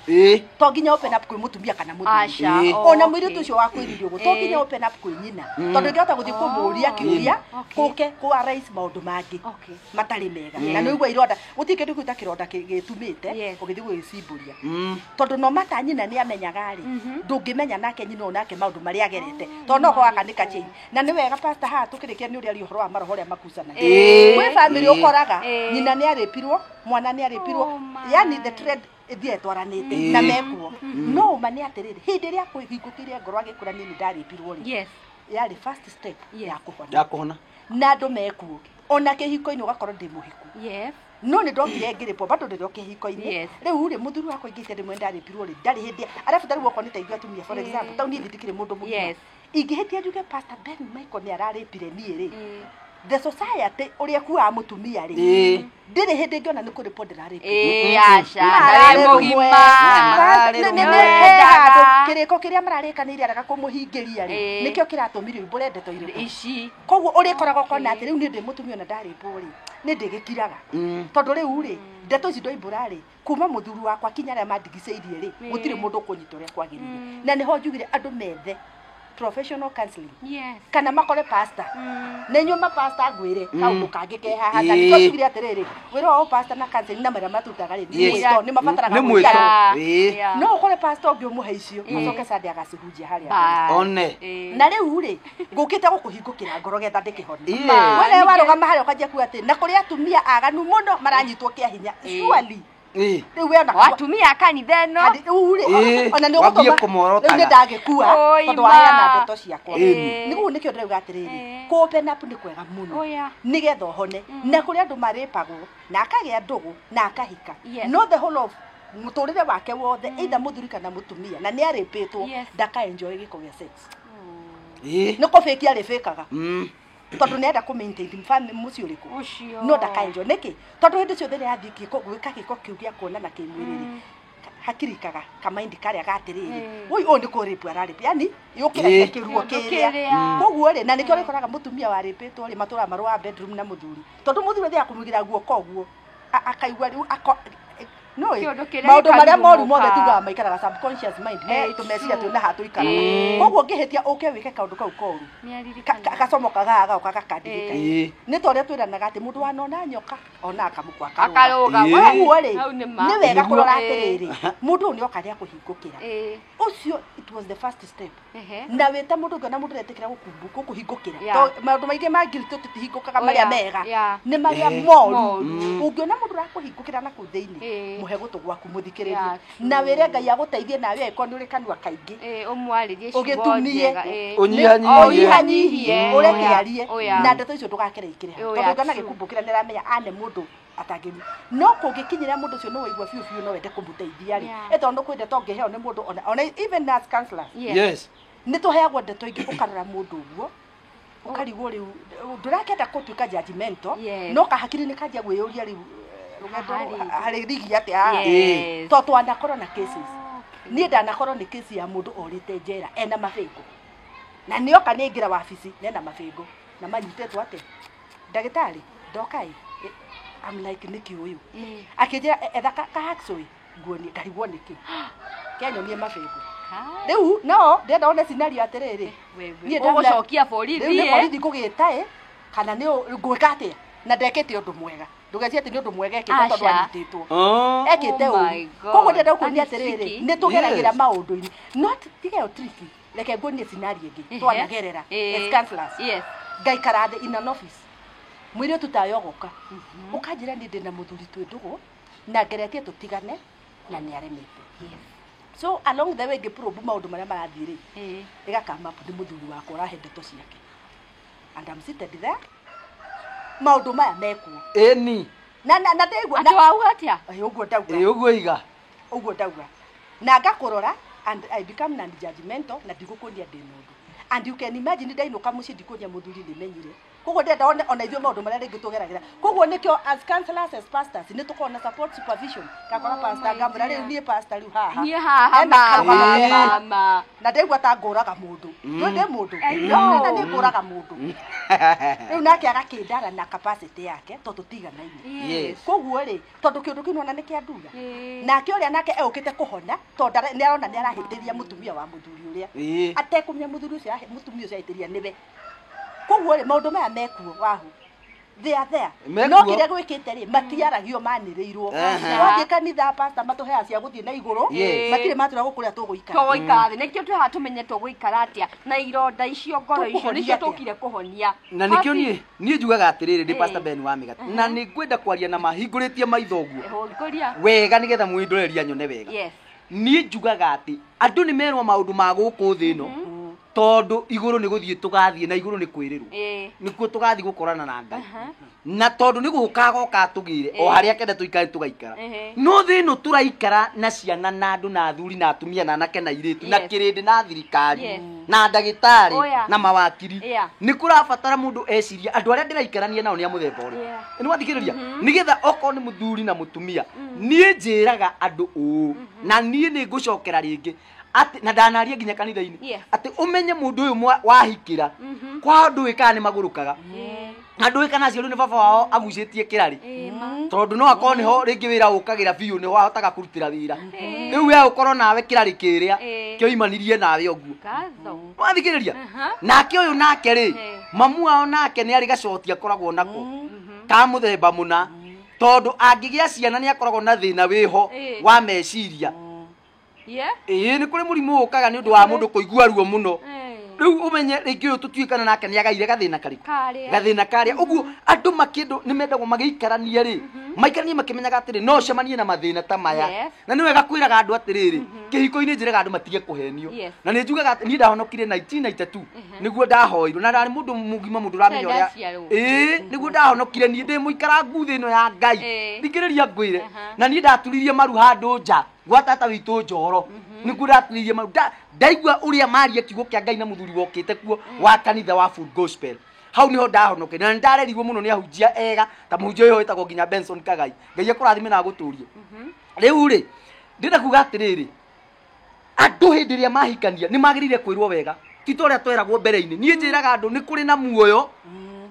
To nginya open up kwĩ mũtumia kana mũthuri. Ona mũirĩtu ũcio wa kwĩririo ũguo, to nginya open up kwĩ nyina. Tondũ ũngĩhota gũthiĩ kũmũũria kĩũria, kũke kũ arise maũndũ mangĩ matarĩ mega. Na nĩ ũigua ironda, gũtirĩ kĩndũ kĩu ta kĩronda gĩtumĩte ũgĩthiĩ gũgĩcimbũria. Tondũ no mata nyina nĩ amenyaga rĩ, ndũngĩmenya nake nyina ũyũ nake maũndũ marĩa agerete. Tondũ no gũkorwo gaka nĩ ka change. Na nĩ wega pastor haha tũkĩrĩkia nĩ ũrĩa ũhoro wa maroho ũrĩa makucanagia. Kwĩ family ũkoraga nyina nĩ arĩpirwo, mwana nĩ arĩpirwo, yani the trend ĩthiĩ ĩtwaranĩte na mekuo. No ũma nĩ atĩrĩrĩ, hĩndĩ ĩrĩa kwĩhingũkĩire ngoro agĩkũra niĩ nĩ ndarĩpirwo rĩ, yarĩ first step ya kũhona. Ya kũhona. Na andũ mekuo. Ona kĩhiko-inĩ ũgakorwo ndĩ mũhiku. No nĩ ndokire ngĩrĩpwo bado ndĩrĩ o kĩhiko-inĩ. Rĩu rĩ mũthuri wakwa ingĩte rĩmwe ndarĩpirwo rĩ, ndarĩ hĩndĩ arabu ta rĩu okorwo nĩ ta ithuĩ atumia for example, ta niĩ ndikĩrĩ mũndũ mũgima. Ingĩhĩtia njuge Pastor Ben Michael nĩ ararĩpire niĩ rĩ, the society ũrĩa kuaga mũtumia rĩ, ndĩrĩ hĩndĩ ngĩona nĩ kũrĩpwo ndĩrarĩpwo. Aca, ndarĩ mũgima. Kĩrĩko kĩrĩa mararĩkanĩire arega kũmũhingĩria rĩ, nĩkĩo kĩratũmire umbũre ndeto irĩkũ ici. Koguo ũrĩkoragwo ũkona atĩ rĩu niĩ ndĩ mũtumia ona ndarĩpwo rĩ, nĩ ndĩgĩkiraga. Tondũ rĩu rĩ, ndeto ici ndoimbũra rĩ, kuma mũthuri wakwa kinya arĩa mandigicĩirie rĩ, gũtirĩ mũndũ ũkũnyita ũrĩa kwagĩrĩire. Na nĩho njugire andũ methe professional counseling. Kana makore pastor. Na inyuĩ ma pastor ngwĩre kaũndũ kangĩ ke haha na nĩkĩo njugire atĩrĩrĩ, wĩra wa pastor na counseling na marĩa matutaga rĩ, nĩ mwĩto, nĩ mabataraga mwĩto. No ũkore pastor ũngĩ ũmũhe icio, acoke Sunday agacihunjia harĩa. One. Na rĩu rĩ, ngũkĩte gũkũhingũkĩra ngoro getha ndĩkĩhone. Wee warũgama harĩa ũkanjia kuga atĩ na kũrĩ atumia aganu mũno maranyitwo kĩa hinya. Surely. Rĩu we ona atumia kanitha ĩno ona nĩ ũgũtũma rĩu nĩ ndagĩkua tondũ waheana ndeto ciakwa. Nĩguo nĩkĩo ndĩrauga atĩrĩrĩ, kũ open up nĩ kwega mũno nĩgetha ũhone. Na kũrĩ andũ marĩpagwo na akagĩa ndũgũ na akahika, no the whole of mũtũrĩre wake wothe either mũthuri kana mũtumia na nĩ arĩpĩtwo, ndaka enjoy gĩko gĩa sex. Nĩ kũbĩkia arĩbĩkaga tondũ nĩ enda kũ maintain family mũciĩ ũrĩkũ, no ndakaenjoy. Nĩkĩ? Tondũ hĩndĩ ciothe rĩrĩa athiĩ gwĩka gĩko kĩu gĩa kuonana kĩmwĩrĩ rĩ, hakirikaga kamaindi karĩa gatĩrĩrĩ, ũyũ ũyũ nĩ kũrĩpwo ararĩpwo, yani yũkĩragia kĩruo kĩrĩa. Koguo rĩ, na nĩkĩo ũrĩkoraga mũtumia warĩpĩtwo rĩ, matũraga marũaga bedroom na mũthuri, tondũ mũthuri athiaga kũmũigĩra guoko ũguo akaigua rĩu maũndũ marĩa moru mothe tugaga maikaraga subconscious mind, tũmeciria twĩna haha tũikaraga. Koguo ũngĩhĩtia ũke wĩke kaũndũ kau koru, gacomokaga haha gagoka gakandirika. Nĩ ta ũrĩa twĩranaga atĩ mũndũ wanona nyoka ona akamũkwa akarũga. Koguo rĩ, nĩ wega kũrora atĩrĩrĩ, mũndũ ũyũ nĩ oka nĩ akũhingũkĩra. Ũcio it was the first step. Na wĩta mũndũ ũngĩona mũndũ ũretĩkĩra gũkũhingũkĩra, maũndũ maingĩ ma guilt tũtihingũkaga marĩa mega, nĩ marĩa moru. Ũngĩona mũndũ ũrakũhingũkĩra na kũu thĩinĩ, mũhe gũtũ gwaku mũthikĩrĩrie, na wĩre Ngai agũteithie nawe angĩkorwo nĩ ũrĩ kanua kaingĩ, ũmwarĩrie ciugo ũgĩtumie, ũnyihanyihie, ũreke arie, na ndeto icio ndũgakĩre ikĩre hau, tondũ ũngĩona gĩkumbũkĩra nĩ aramenya ane mũndũ atangĩru. No kũngĩkinyĩra mũndũ ũcio nĩ waigua biũ biũ no wende kũmũteithia rĩ, tondũ kwĩ ndeto ũngĩheo nĩ mũndũ ona even as counselors, nĩ tũheagwo ndeto ingĩ ũkarora mũndũ ũguo ũkarigwo rĩu ndũrakĩenda gũtuĩka judgmental, no kahakiri nĩ kanjia gwĩyũria rĩu rũgendo harĩ rigi atĩa haha, tondũ twanakorwo na cases. Niĩ ndanakorwo nĩ case ya mũndũ orĩte njera ena mabĩngũ, na nĩoka nĩaingĩra wabici nena mabĩngũ na manyitĩtwo atĩa, ndagĩtarĩ ndoka ĩ, I'm like nĩkĩ ũyũ akĩnjĩra etha kahacksaw nguonie, ngarigwo nĩkĩ kĩanyonie mabĩngũ. Rĩu no ndĩrenda one scenario atĩrĩrĩ, niĩ ũgũcokia borithi, rĩu nĩ borithi ngũgĩta ĩ, kana nĩ ngwĩka atĩa, na ndekĩte ũndũ mwega. Ndũgecirie atĩ nĩ ũndũ mwega ekĩte tondũ anyitĩtwo. Ekĩte ũru. Koguo ndĩrenda gũkuonia atĩrĩrĩ, nĩ tũgeragĩra maũndũ-inĩ. Not tiga ĩyo tricky, reke nguonie scenario ĩngĩ twanagerera as counselors. Ngaikara thĩ in an office, mũirĩtu tawe ũgoka ũkanjĩra niĩ ndĩna mũthuri twĩ ndũgũ na ngeretie tũtigane na nĩ aremete. So along the way ngĩprobe maũndũ marĩa marathiĩ rĩ, ĩgakama up nĩ mũthuri wakwa ũrahe ndeto ciake, and I'm seated there, maũndũ maya mekuo. Ĩni. Na ndĩigua atĩ wauga atĩa? Ũguo ndauga. Ũguo iga. Ũguo ndauga. Na ngakũrora and I become non judgmental na ndigũkuonia ndĩ mũndũ. And you can imagine ndainũka mũciĩ ndikuonia mũthuri nĩmenyire. Koguo ndenda one ona ithuĩ maũndũ marĩa rĩngĩ tũgeragĩra. Koguo nĩkĩo as counselors, as pastors, nĩ tũkoragwo na support supervision. Ngakora Oh, pastor my ngamwĩra dear. rĩu niĩ pastor rĩu haha Niĩ haha Hena mama, karũgano ke haha. mama. Na ndaigua ta ngũraga mũndũ. Ndũĩ ndĩ mũndũ. I know. Na nĩ ngũraga mũndũ. Rĩu nake agakĩndara na capacity yake tondũ tũtiganaine. Yes. Koguo rĩ, tondũ kĩũndũ kĩu nĩwona nĩ kĩa ndura. Ĩĩ. Nake ũrĩa nake egũkĩte kũhona tondũ nĩ arona nĩ arahĩtĩria mũtumia wa mũthuri ũrĩa. Ĩĩ. Atekũmenya mũthuri ũcio mũtumia ũcio ahĩtĩria nĩwe. Koguo rĩ, maũndũ maya mekuo wahu. They are there. Mekuo. No kĩrĩa gwĩkĩte rĩ, matiaragio manĩrĩirwo. Aha. Twathiĩ kanitha pastor matũheaga cia gũthiĩ na igũrũ. Yes. Matirĩ matwĩra gũkũ ũrĩa tũgũikara. Tũgũikara thĩ nĩkĩo twĩ haha tũmenye tũgũikara atĩa na ironda icio ngoro icio Tũkũhonia nĩcio atĩa? tũkire kũhonia. Na nĩkĩo niĩ njugaga atĩrĩrĩ, ndĩ Ĩĩ. Pastor Ben wa Mĩgate, na nĩ ngwenda kwaria na mahingũrĩtie maitho ũguo Hũngũria. wega nĩgetha mwĩndoreria nyone wega. Yes. Niĩ njugaga atĩ andũ nĩ merwo maũndũ ma gũkũ thĩ ĩno, tondũ igũrũ nĩ gũthiĩ tũgathiĩ na igũrũ nĩ kwĩrĩrwo, Ĩĩ. nĩkuo tũgathiĩ gũkorana na Ngai, na tondũ nĩ gũka goka tũgĩre o harĩa kenda tũikare tũgaikara. No thĩ ĩno tũraikara na ciana na andũ na athuri na atumia na anake na airĩtu na Yes. kĩrĩndĩ na thirikari Yes. na ndagĩtarĩ Oh, yeah. na mawakiri, Yeah. nĩ kũrabatara mũndũ ecirie andũ arĩa ndĩraikarania nao nĩ a mũthemba ũrĩkũ. Yeah. Nĩ wathikĩrĩria, nĩgetha okorwo nĩ mũthuri na mũtumia, niĩ njĩraga andũ ũũ, na niĩ nĩ ngũcokera rĩngĩ atĩ na ndanaria nginya kanitha-inĩ, Yes. atĩ ũmenye mũndũ ũyũ wahikĩra kwa andũ ĩkaga nĩ magũrũkaga, andũ ĩka na aciari nĩ baba wao agucĩtie kĩrarĩ, Ĩĩ, ma. tondũ no akorwo nĩho rĩngĩ wĩra ũkagĩra biũ, nĩho ahotaga kũrutĩra wĩra. Rĩu we ũkorwo nawe kĩrarĩ kĩrĩa Ĩĩ. kĩoimanirie nawe ũguo. Ngatho. Wathikĩrĩria, Aha. nake ũyũ nake rĩ, Ĩĩ. mamu wao nake nĩ arĩ gacoti akoragwo nako ka mũthemba mũna, tondũ angĩgĩa ciana nĩ akoragwo na thĩna wĩho Ĩĩ. wa meciria. Yeah. Ĩĩ, nĩ kũrĩ mũrimũ ũkaga nĩ ũndũ wa mũndũ kũigua ruo mũno. Ĩĩ. Rĩu ũmenye rĩngĩ ũyũ tũtuĩkana nake nĩ agaire gathĩna karĩkũ, Karĩa. gathĩna karĩa ũguo. Andũ makĩndũ nĩ mendagwo magĩikarania rĩ, maikaranie makĩmenyaga atĩrĩ no ũcemanie na mathĩna ta maya. Yes. Na nĩ wega kwĩraga andũ atĩrĩrĩ, kĩhiko-inĩ njĩraga andũ matige kũhenio. Yes. Na nĩ njugaga atĩ niĩ ndahonokire 1992 nĩguo ndahoirwo, na ndarĩ mũndũ mũgima, mũndũ ũramenya ũrĩa. Ndaciarwo. Ĩĩ, nĩguo ndahonokire niĩ ndĩ mũikara nguthĩ ĩno ya Ngai. Ĩĩ. Thikĩrĩria ngwĩre, Aha. na niĩ ndaturirie maru handũ nja gwa tata witũ Njoro, nĩguo ndaturirie maru. Ndaigua ũrĩa maria kiugo kĩa Ngai na mũthuri wokĩte kuo wa kanitha wa Full Gospel, hau niho ndahonokire, na nĩndarerirwo mũno nĩ ahunjia ega ta mũhunjia ũyũ wĩtagwo nginya Benson Kagai. Ngai akũrathime na agũtũrie. Rĩu rĩ, ndĩrenda kuga atĩrĩrĩ, andũ hĩndĩ ĩrĩa mahikania nĩ magĩrĩire kwĩrwo wega, ti ta ũrĩa tweragwo mbere-inĩ. Niĩ njĩraga andũ nĩ kũrĩ na muoyo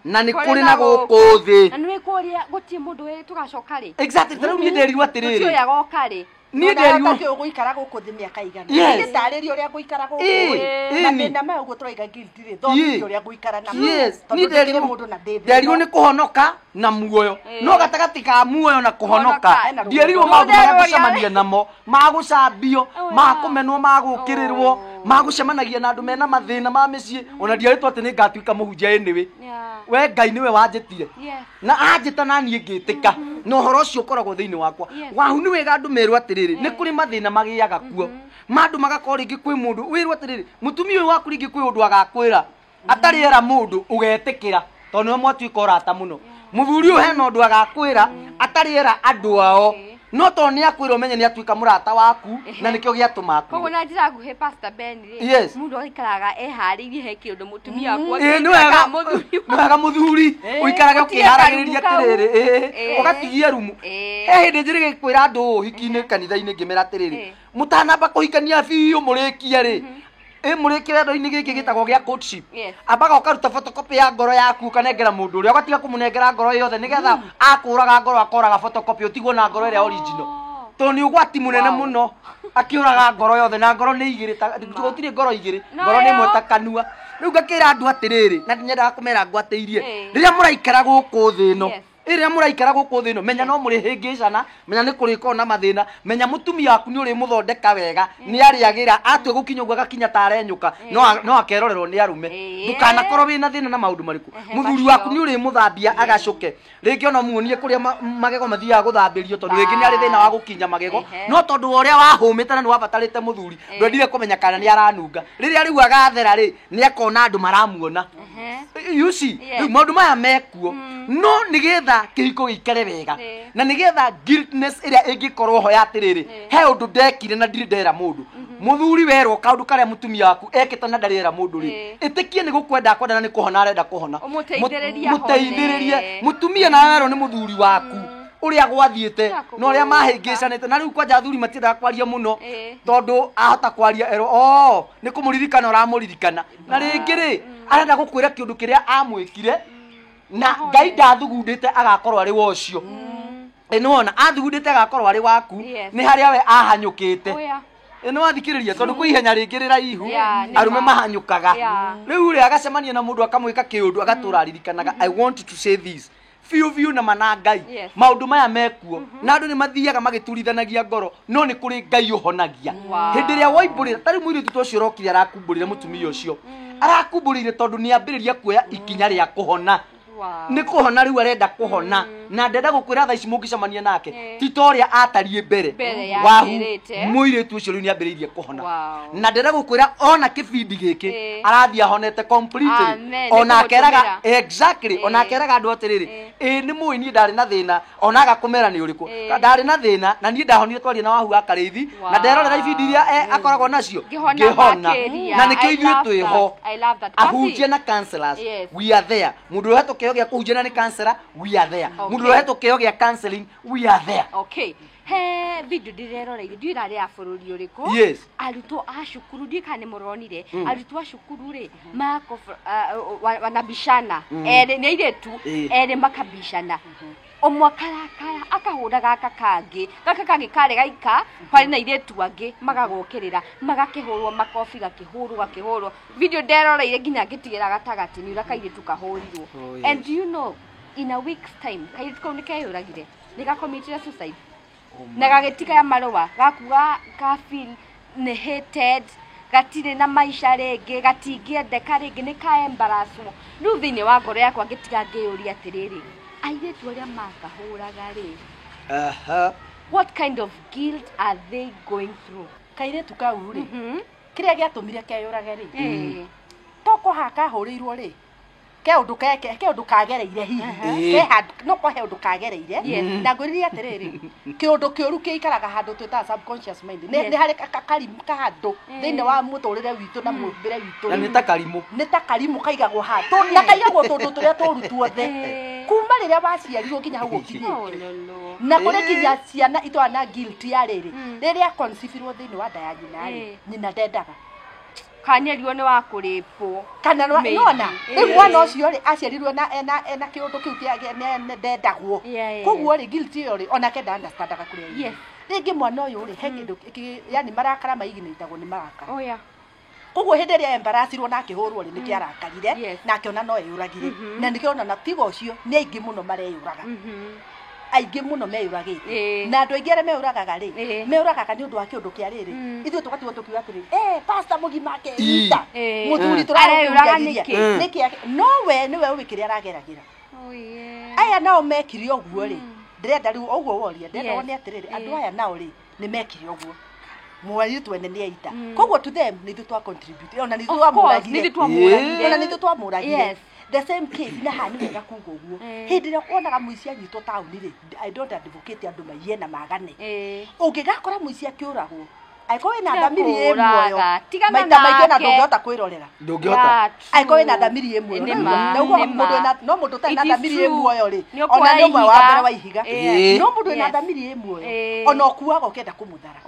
na nĩ kũrĩ na gũkũ thĩ. Na nĩ kũrĩa gũtirĩ mũndũ wĩ tũgacoka rĩ. Exactly, ta rĩu niĩ nderirwo atĩrĩrĩ, Gũtirĩ ũrĩa agoka rĩ. niĩ nderirwo nderirwo ũgũikara gũkũ thĩ mĩaka igana. Yes. Niĩ ndarĩrie ũrĩa ngũikara gũkũ. Ĩĩ, Ĩ, ĩĩ, mathĩna maya ũguo tũraiga guilty rĩ, thomithia Ĩĩ. ũrĩa ngũikara namo. Yes, Tondũ niĩ ndĩkĩrĩ nderirwo mũndũ na ndĩ thĩ nderirwo ĩno. nĩ kũhonoka na muoyo, Ĩĩ. no gatagatĩ ka muoyo na kũhonoka Kũhonoka. Hena rũgendo. ndierirwo maũndũ marĩa Rũgendo ngũcemania namo, ma gũcambio, Oh, ma yeah. kũmenwo, ma gũũkĩrĩrwo, Oh. ma gũcemanagia na andũ mena mathĩna ma mĩciĩ. Ona ndiarĩtwo atĩ nĩ ngatuĩka mũhunjia anyway. Yeah. We Ngai nĩwe wanjĩtire Yes. na anjĩta na niĩ ngĩtĩka, na ũhoro ũcio ũkoragwo thĩinĩ wakwa. Yes. Wahu nĩ wega andũ merwo atĩrĩrĩ, nĩ kũrĩ mathĩna magĩaga kuo ma andũ magakorwo rĩngĩ kwĩ mũndũ wĩrwo atĩrĩrĩ, mũtumia ũyũ waku rĩngĩ kwĩ ũndũ agakwĩra atarĩ era mũndũ ũgetĩkĩra, tondũ nĩwe mwatuĩka ũrata mũno. Mũthuri ũyũ hena ũndũ agakwĩra atarĩ era andũ ao, no tondũ nĩ akwĩra ũmenye nĩ atuĩka mũrata waku, na nĩkĩo gĩatũma Koguo akwĩre. na njĩra nguhĩ Pastor Ben rĩ, Yes. mũndũ aikaraga eharĩirie he kĩũndũ mũtumia waku Ĩĩ, nĩ angĩka wega kana mũthuri nĩ wega mũthuri Ĩĩ, ũikarage ũtige ũkĩharagĩrĩria karumu kau. atĩrĩrĩ, ĩĩ, Ĩĩ. ũgatigia rumu. Ĩĩ. He hĩndĩ njĩrĩgĩ kwĩra andũ ũũ hiki-inĩ kanitha-inĩ ngĩmera atĩrĩrĩ, Ĩĩ. mũtanamba kũhikania biũ mũrĩkie rĩ, ĩ mũrĩkie wendo-inĩ gĩkĩ gĩtagwo gĩa courtship, Yes. ambaga ũkaruta photocopy ya ngoro yaku ũkanengera mũndũ ũrĩa, ũgatiga kũmũnengera ngoro yothe nĩgetha akũraga ngoro akoraga photocopy ũtigwo na ngoro ĩrĩa original, tondũ nĩ ũgwati mũnene Wow. mũno akĩũraga ngoro yothe, na ngoro nĩ igĩrĩ gũtirĩ ngoro igĩrĩ, No ngoro nĩ ĩmwe ĩyo. ta kanua. Rĩu ngakĩra andũ atĩrĩrĩ, na nyendaga kũmera ngwatĩirie, Ĩĩ. rĩrĩa mũraikara gũkũ thĩ ĩno, Yes. rĩrĩa mũraikara gũkũ thĩ ĩno, menya no mũrĩhĩngĩcana, menya nĩ kũrĩkorwo na mathĩna, menya mũtumia waku nĩ ũrĩmũthondeka wega, nĩ arĩagĩra atue gũkinya ũguo agakinya ta arenyũka, no akerorerwo nĩ arũme. Ĩĩ. Ndũkanakorwo wĩna thĩna na maũndũ marĩkũ, Ehe, mũthuri macio. waku nĩ ũrĩmũthambia agacũke rĩngĩ, ona muonie kũrĩa magego mathiaga gũthambĩrio, tondũ rĩngĩ nĩ arĩ thĩna wa gũkinya magego, Ehe. no tondũ wa ũrĩa wahũmĩte na nĩ wabatarĩte mũthuri, ndwendire kũmenya kana nĩ aranunga. Rĩrĩa rĩu agathera rĩ, nĩ akona andũ maramuona. Ehe. You see, Yes. rĩu maũndũ maya mekuo, no nĩgetha kĩhiko gĩikare wega, Ĩĩ. na nĩgetha guiltness ĩrĩa ĩngĩkorwo ho ya atĩrĩrĩ, he ũndũ ndekire na ndirĩ ndera mũndũ. Muthuri werwo kaundu karia mutumia waku ekete na ndarera mundu ri. Itikie ni gukwenda kwenda na ni kuhona arenda kuhona. Umuteithiririe mutumia na werwo ni muthuri waku. Uria gwathiete na uria mahingicanite na riu kwanja athuri matiendaga kwaria muno tondu ahota kwaria ero o ni kumuririkana uramuririkana na ringi ri arenda gukwira kiundu kiria amwikire na Ngai ndathugundite agakorwo ari wa ucio nĩwona athugundite agakorwo ari waku ni haria we ahanyukite nĩwathikĩrĩria tondu kwĩ ihenya rĩngĩ rĩraihu arume mahanyũkaga rĩu rĩ agacemania na mũndũ akamwĩka kĩũndũ agatũra aririkanaga. I want to say this biũ biũ na mana Ngai maundu maya mekuo na andu ni mathiaga magĩturithanagia ngoro no nĩ kũrĩ Ngai ũhonagia hĩndĩ ĩrĩa woimbũrĩra ta rĩu mũirĩtu ta ũcio ũrokire arakumbũrĩra mũtumia ũcio arakumbũrĩire tondũ nĩ ambĩrĩria kuoya ikinya rĩa kũhona nĩ kũhona rĩu arenda kũhona na ndenda gũkwĩra thaa ici mũngĩcemania nake ti ta ũrĩa atariĩ mbere wahu mũirĩtu ũcio rĩu nĩ ambĩrĩirie kũhona na ndenda gũkwĩra ona kĩbindi gĩkĩ arathiĩ ahonete completely ona akeraga exactly ona akeraga andũ atĩrĩrĩ ĩ nĩ mũĩ niĩ ndarĩ na thĩna ona agakũmera nĩ ũrĩkũ ndarĩ na thĩna na niĩ ndahonire twaria na Wahu wa Karĩithi na nderorera ibindi iria akoragwo nacio ngĩhona na nĩkĩo ithuĩ twĩho ahunjia na counselors we are there mũndũ ũrĩa ũhetwo kĩheo gĩa kũhunjia na nĩ counselor we are there mũndũ ũrĩa ũhetwo kĩheo gĩa counseling we are there. Okay, he video ndireroreire ndiũ ĩrarĩ ya bũrũri ũrĩkũ arutwo a cukuru ndiũ kana nĩ mũronire arutwo a cukuru rĩ mako wanabishana erĩ nĩ airĩtu erĩ makabishana ũmwe akarakara akahũra gaka kangĩ gaka kangĩ karĩ gaika kwarĩ na airĩtu angĩ magagũkĩrĩra magakĩhũrwo makobi gakĩhũrwo gakĩhũrwo video nderoreire nginya ngĩtigĩra gatagatĩ nĩ ũrĩa kairĩtu kahũrirwo. And you know in a week's time kairĩtu kau nĩ keyũragire nĩ gakomitire suicide na gagĩtiga ya marũa gakuga ka feel nĩ hated gatirĩ na maisha rĩngĩ gatingĩendeka rĩngĩ nĩ ka embarrasswo. Rĩu thĩinĩ wa ngoro yakwa ngĩtiga ngĩyũria atĩrĩrĩ airĩtu arĩa makahũraga rĩ what kind of guilt are they going through? Kairĩtu kau rĩ kĩrĩa gĩatũmire keyũrage rĩ to kũhaka hũrĩirwo rĩ ke undu ke undu kagereire hihi ke handu no ko he undu kagereire na ngwiririe atiriri kiundu kiuru kiikaraga handu twitaga subconscious mind ni hari karimu kahandu thiini wa muturire witu na mumbire witu na ni ta karimu ni ta karimu kaigagwo handu na kaigagwo tundu turia turu tuothe kuma riria waciarirwo nginya hau ukinyite na kuri nginya ciana itwa na guilt ya riri riria conceive-irwo thiini wa nda ya nyina ri nyina ndendaga kanyerio ni wa kuripwo kana nona riu mwana ucio ri aciarirwo na ena kiundu kiu kia ndendagwo koguo ri guilt iyo ri onake nda understandaga kuria ringi mwana uyu ri he kindu yani marakara maiginitagwo ni marakara oh yeah koguo hindi ria embarrassirwo na akihurwo ri niki arakarire na akiona no eyuragire na nikio ona tiga ucio ni aingi muno mareyuraga aingĩ mũno meyũragĩte na andũ aingĩ arĩa meyũragaga rĩ meyũragaga nĩ ũndũ wa kĩũndũ kĩa rĩrĩ ithuĩ tũgatigwo tũkiuga atĩrĩrĩ pastor mũgima akeita mũthuri tũrareyũraga nĩkĩ no we nĩwe ũĩ kĩrĩa arageragĩra aya nao mekire ũguo rĩ ndĩrenda rĩu ũguo woria ndĩrenda wone atĩrĩrĩ andũ aya nao rĩ nĩ mekire ũguo mwaritu ene nĩ aita koguo to them nĩ ithuĩ twa contribute ona nĩ ithuĩ twamũragire ona nĩ ithuĩ twamũragire the same case na hani wega kuga uguo hindi ria wonaga muici anyitwo tauni ri I don't advocate andu maiye na magane ungigakora muici akiuragwo angĩkorwo wĩna thamiri ĩ muoyo maita maingĩ ona ndũngĩhota kwĩrorera ndũngĩhota angĩkorwo wĩna thamiri ĩ muoyo na ũguo mũndũ wĩna no mũndũ ũtarĩ na thamiri ĩ muoyo rĩ ona nĩ ũmwe wa mbere wa ihiga no mũndũ wĩna thamiri ĩ muoyo ona ũkuaga ũkĩenda kũmũthara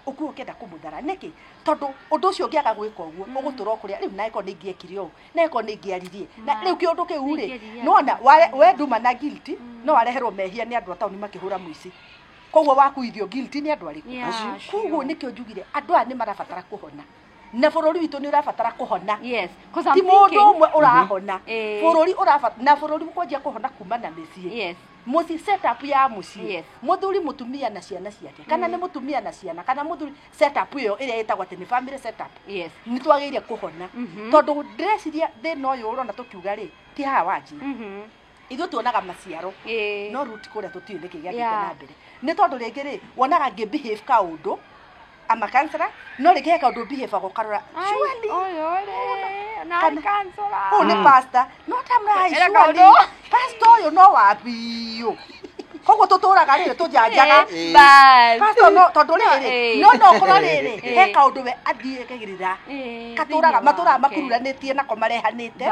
ũkuaga ũkĩenda kũmũthara nĩkĩ tondũ ũndũ ũcio ũngĩaga gwĩka ũguo ũgũtũra ũkũrĩa rĩu na ĩkorwo nĩ ingĩekire ũũ na ĩkorwo nĩ ingĩaririe na rĩu kĩũndũ kĩu rĩ nĩwona we nduma na guilty no areherwo mehia nĩ andũ a taũni makĩhũra mũici koguo wakuithio guilty ni andu ariku koguo nikio njugire andu aya ni marabatara kuhona na bururi witu ni urabatara kuhona yes ti mundu umwe urahona bururi urabatara na bururi kwanjia kuhona kuma na micii yes muci setup ya mucii muthuri mutumia na ciana ciake kana ni mutumia na ciana kana muthuri setup iyo iria itagwo ati ni family setup yes ni twagiire kuhona tondu ndireciria thina uyu urona tukiuga ri ti haha wanjia ithuĩ tuonaga maciaro no root kũrĩa tũtiũĩ nĩkĩ gĩathiĩte na mbere nĩ tondũ rĩngĩ rĩ wonaga ngĩ behave kaũndũ ama counselor no rĩngĩ he kaũndũ behave ũkarora surely ũyũ nĩ pastor no tamra surely pastor ũyũ no wa biũ Koguo tũtũraga rĩrĩ tũjanjaga. Bas. Pastor no tondũ rĩrĩ no no korwo rĩrĩ he kaũndũ we athiĩkagĩrĩra katũraga matũraga makururanĩtie nako marehanĩte.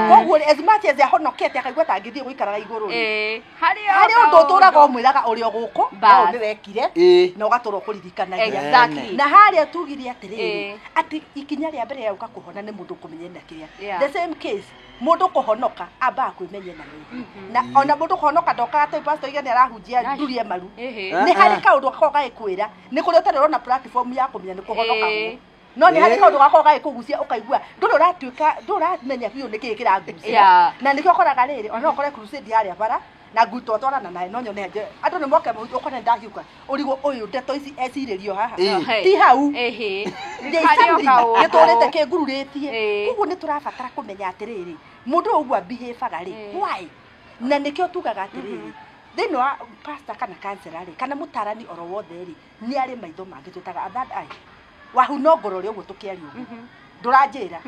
Koguo as much as ahonokete akaigua ta angĩthiĩ gũikaraga igũrũ rĩ harĩ ũndũ ũtũraga ũmwĩraga ũrĩ o gũkũ no nĩ wekire na ũgatũra ũkũririkanagia. Na harĩa tugire atĩrĩrĩ atĩ ikinya rĩa mbere rĩa gũka kũhona nĩ mũndũ kũmenya na kĩrĩa. The same case mũndũ kũhonoka ambaga kwĩmenya na mehia. Na ona mũndũ kũhonoka ndokaga atĩ pastor oige nĩ arahunjia ndurie maru. Nĩ harĩ kaũndũ gakoragwo gagĩkwĩra nĩ kũrĩa ũtarĩ ũrona platform ya kũmenya nĩ kũhonoka guo. No nĩ harĩ kaũndũ gakoragwo gagĩkũgucia ũkaigua ndũrĩ ũratuĩka ndũrĩ ũramenya biũ nĩkĩĩ kĩragucia. Na nĩkĩo ũkoraga rĩrĩ ona no ũkore crusade harĩa bara na nguto twarana naye no nyone andũ nĩ moke ũkone ndahiũka ũrigwo ũyũ ndeto ici ecirĩrio haha ti hau gĩtũrĩte kĩngururĩtie. Koguo nĩ tũrabatara kũmenya atĩrĩrĩ mũndũ ũyũ ũguo abihebaga rĩ why. Na nĩkĩo tugaga atĩrĩrĩ thĩinĩ wa pastor kana counselor rĩ kana mũtarani oro wothe rĩ nĩ arĩ maitho mangĩ twĩtaga a third eye. Wahu no ngorore ũguo tũkĩaria ũguo ndũranjĩra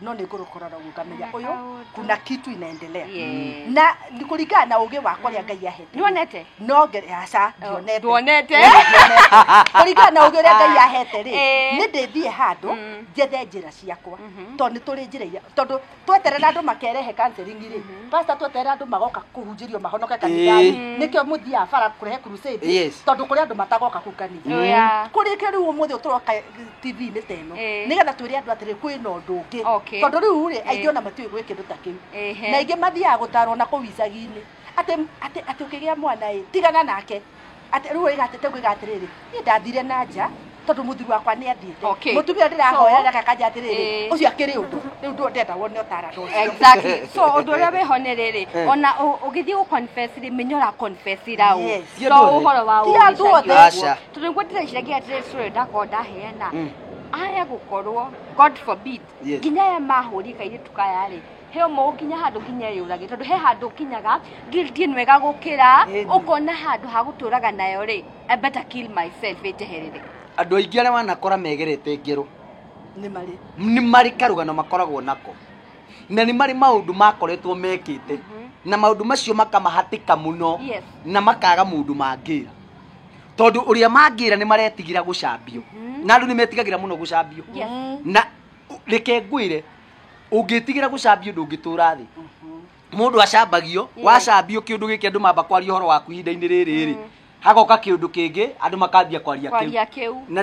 no nĩ ngũrũkorora ũguo ngamenya ũyũ kuna kitu inaendelea. Na nĩ kũringana na ũgĩ wakwa ũrĩa Ngai ahete. Nĩwonete? No aca ndionete. Ndwonete. Kũringana na ũgĩ ũrĩa Ngai ahete rĩ nĩ ndĩthiĩ handũ njethe njĩra ciakwa tondũ nĩ tũrĩ njĩra iria tondũ tweterera andũ makerehe counseling rĩ pastor tweterera andũ magoka kũhunjĩrio mahonoke kanitha-inĩ nĩkĩo mũthiaga bara kũrehe crusade tondũ kũrĩ andũ matagoka kũu kanitha. Kũrĩ rĩu ũmũthĩ tũroka TV-inĩ ta ĩno nĩgetha twĩre andũ atĩrĩ kwĩna ũndũ ũngĩ tondũ rĩu rĩ aingĩ ona matiũĩ gwĩ kĩndũ ta kĩu na aingĩ mathiaga gũtarwo na kũu icagi-inĩ atĩ atĩ atĩ ũkĩgĩa mwana ĩ tigana nake atĩ rĩu ĩgatĩte gwĩka atĩrĩrĩ niĩ ndathire na nja tondũ mũthuri wakwa nĩ athiĩte mũtumia ndĩrahoya reke kanja atĩrĩrĩ ũcio akĩrĩ ũndũ rĩu ndenda wone ũtarano ũcio. Exactly. So ũndũ ũrĩa wĩho nĩ rĩrĩ ona ũgĩthiĩ gũ confess rĩ menya ũra confess ra ũ to ũhoro wa ũgĩcagia tondũ nĩguo ndĩreciragia atĩrĩrĩ story ndakorwo ndaheana aya gũkorwo God forbid nginya aya mahũri kairĩtu kaya rĩ he ũmwe ũkinya handũ nginya eyũrage tondũ he handũ ũkinyaga guilt ĩno ĩgagũkĩra ũkona handũ ha gũtũraga nayo rĩ I better kill myself ĩnjeherere. Andũ aingĩ arĩa wanakora megerete ngero nĩ marĩ karũgano makoragwo nako na nĩ marĩ maũndũ makoretwo mekĩte na maũndũ macio makamahatĩka mũno na makaga mũndũ mangĩra tondũ ũrĩa mangĩra nĩ maretigĩra gũcambio na andũ nĩ metigagĩra mũno gũcambio na reke ngwĩre ũngĩtigĩra gũcambio ndũngĩtũra thĩ. Mũndũ acambagio wacambio kĩũndũ gĩkĩ andũ mamba kwaria ũhoro waku ihinda-inĩ rĩrĩ rĩ hagoka kĩũndũ kĩngĩ andũ makambia kwaria kĩu na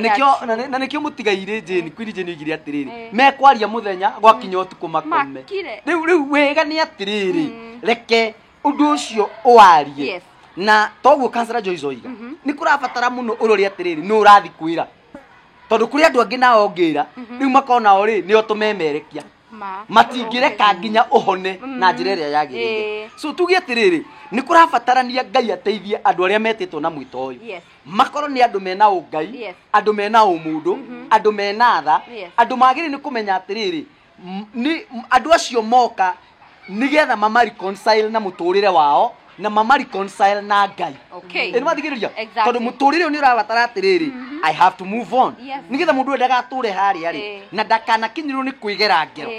nĩkĩo mũtigairĩ Jane Queen Jane oigire atĩrĩrĩ mekwaria mũthenya gwakinya ũtukũ makome. Rĩu wega nĩ atĩrĩrĩ reke ũndũ ũcio ũwarie na toguo Counselor Joyce oiga nĩ kũrabatara mũno ũrore atĩrĩrĩ nĩ ũrathi kwĩra tondũ kũrĩ andũ angĩ nao ngĩra rĩu makona o rĩ nĩo tũmemerekia matingĩreka nginya ũhone na njĩra ĩrĩa yagĩrĩire. So tuge atĩrĩrĩ nĩ kũrabatarania Ngai ateithie andũ arĩa metĩtwo na mwĩto ũyũ makorwo nĩ andũ mena ũngai andũ mena ũmũndũ andũ mena tha andũ magĩrĩire nĩ kũmenya atĩrĩrĩ nĩ andũ acio moka nĩgetha mama reconcile na mũtũrĩre wao na mama reconcile na Ngai. Nĩ mathikĩrĩria tondũ mũtũrĩre ũyũ nĩ ũrabatara atĩrĩrĩ I have to move on nĩgetha mũndũ ũyũ ndagatũre harĩa rĩ na ndakanakinyĩrwo nĩ kwĩgera ngero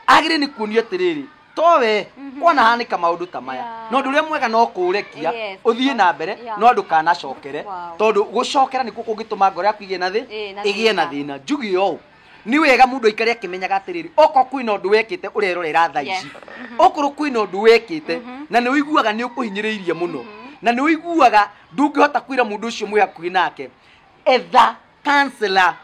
agĩrĩire nĩ kuonio atĩrĩrĩ towe kwanahanĩka maũndũ ta maya no ũndũ ũrĩa mwega no kũũrekia ũthiĩ na mbere no ndũkanacokere tondũ gũcokera nĩkuo kũngĩtũma ngoro yaku ĩgĩe na ĩgĩe na thĩna. Njuge ũũ nĩ wega mũndũ aikare akĩmenyaga atĩrĩrĩ okorwo kwĩna ũndũ wekĩte ũrerorera thaa ici okorwo kwĩna ũndũ wekĩte na nĩ ũiguaga nĩ ũkũhinyĩrĩirie mũno na nĩ ũiguaga ndũngĩhota kwĩra mũndũ ũcio mwĩ hakuhĩ nake etha counselor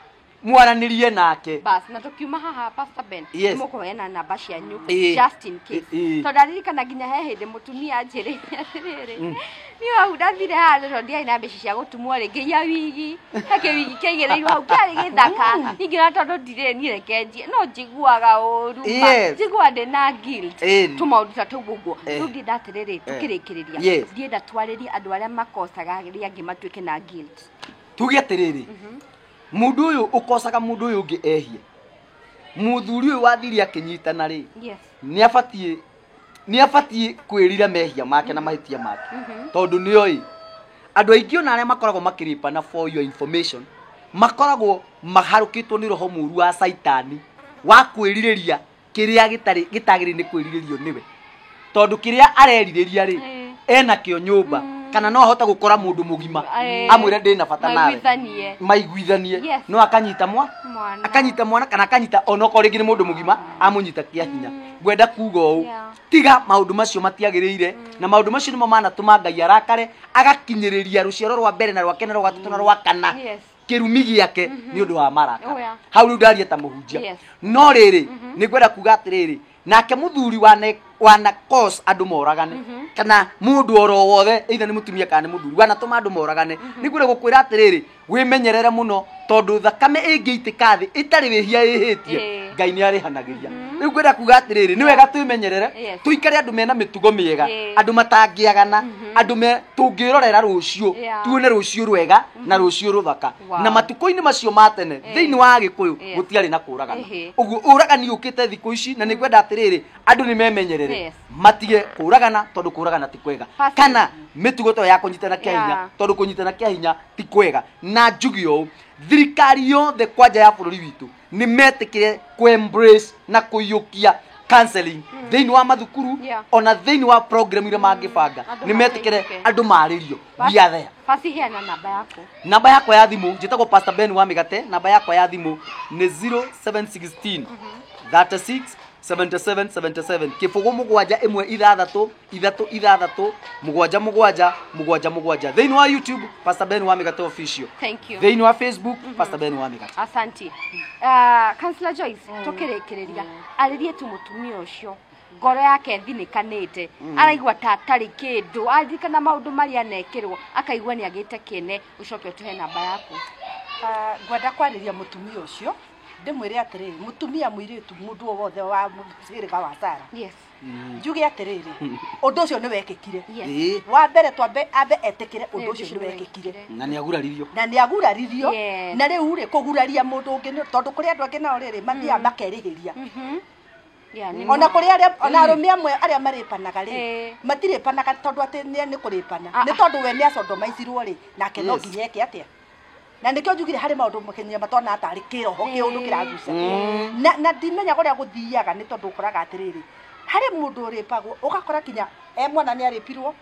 mwaranĩrie nake. Bas na tukiuma haha Pastor Ben mũkũheana namba cianyu just in case tondũ ndaririkana nginya he hĩndĩ mũtumia anjĩrĩire atĩrĩrĩ niĩ hau ndathire handũ tondũ ndiarĩ na mbeca cia gũtumwo rĩ ngĩiya wigi he kĩwigi kĩaigĩrĩirwo hau kĩarĩ gĩthaka ningĩ na tondũ ndirĩ niĩ reke njiye no njiguaga ũru njiguaga ndĩna guilt tũmaũndũ ta tũu ũguo. Rĩu ndienda atĩrĩrĩ tũkĩrĩkĩrĩria ndienda twarĩrie andũ arĩa makocaga arĩa angĩ matuĩke na guilt. Tuge atĩrĩrĩ mũndũ ũyũ ũkocaga mũndũ ũyũ ũngĩ ehie mũthuri ũyũ wathire akĩnyitana rĩ nĩ abatiĩ kwĩrira mehia make na mahĩtia make tondũ nĩoĩ andũ aingĩ ona arĩa makoragwo makĩrĩpana for your information makoragwo maharũkĩtwo nĩ roho mũru wa caitani wa kwĩrirĩria kĩrĩa gĩtagĩrĩire nĩ kwĩrirĩrio nĩwe tondũ kĩrĩa arerirĩria rĩ ena kĩo nyũmba Kana no ahote gukora mundu mugima amwire ndina bata nawe maiguithanie no akanyita mwana akanyita mwana kana akanyita onokorwo ringi ni mundu mugima amunyita kia hinya. Ngwenda kuga uu tiga maundu macio matiagiriire na maundu macio nimo manatuma Ngai arakare agakinyiriria ruciaro rwa mbere na rwa kena rwa gatatu na rwa kana kirumi giake ni undu wa maraka. Hau riu ndaria ta muhunjia no riri ni ngwenda kuga atiriri nake muthuri wana cause andu moragane kana mundu oro wothe either ni mutumia kana ni muthuri wanatuma andu moragane ni ngwenda gukwira atiriri wimenyerere muno tondu thakame ingiitika thi itari wihia ihitie Ngai ni arihanagiria. Riu ngwenda kuga atiriri ni wega twimenyerere tuikare andu mena mitugo miega andu matangiagana andu me tungirorera rucio tuone rucio rwega na rucio ruthaka. Na matuko-ini macio ma tene thiini wa Gikuyu gutiari na kuragana uguo uragani ukite thiku ici na ni ngwenda atiriri andu ni memenyerere matige kuragana tondu kuragana ti kwega kana mitugo to ya kunyitana kia hinya tondu kunyitana kia hinya ti kwega. Na njuge ũũ thirikari yothe kwanja ya bũrũri witũ nĩ metikire ku embrace na kũiyũkia counseling thĩinĩ wa mathukuru ona thĩinĩ wa program iria mangĩbanga nĩ metikire andũ marĩrio. We are there. Basi heana namba yaku. Namba yakwa ya thimũ njĩtagwo Pastor Ben wa Mĩgate. Namba yakwa ya thimũ nĩ 0716 36 77 77 kĩbũgũ mũgwanja ĩmwe ithathatũ ithatũ ithathatũ mũgwanja mũgwanja mũgwanja mũgwanja. Thĩinĩ wa YouTube Pastor Ben wa Mĩgate official. Thank you. Thĩinĩ wa Facebook Pastor Ben wa Mĩgate. Asanti. Counselor Joyce tũkĩrĩkĩrĩria arĩrie tu mũtumia ũcio ngoro yake thinikanĩte araigua ta atarĩ kĩndũ aririkana maũndũ marĩa anekĩrwo akaigua nĩ agĩte kĩene ũcoke ũtũhe namba yaku. Ngwenda kwarĩria mũtumia ũcio ndimwire atiriri mutumia muiritu mundu wothe wa muciriga wa Sara. Yes. Njuge atiriri undu ucio ni wekikire. Yes. Wa mbere twambe ambe etikire undu ucio ni wekikire na ni aguraririo na ni aguraririo na riu ri kuguraria mundu ungi tondu kuri andu angi nao riri mathiaga makerihiria. Ona kuri aria ona arume amwe aria maripanaga ri matiripanaga tondu ati ni kuripana ni tondu we ni acondomaicirwo ri nake no nginya eke atia. Na nikio njugire hari maundu makinyia matona atari kiroho kiundu kiraguca na ndimenya kuria guthiaga ni tondu ukoraga atiriri hari mundu uripagwo ugakora kinya e mwana ni aripirwo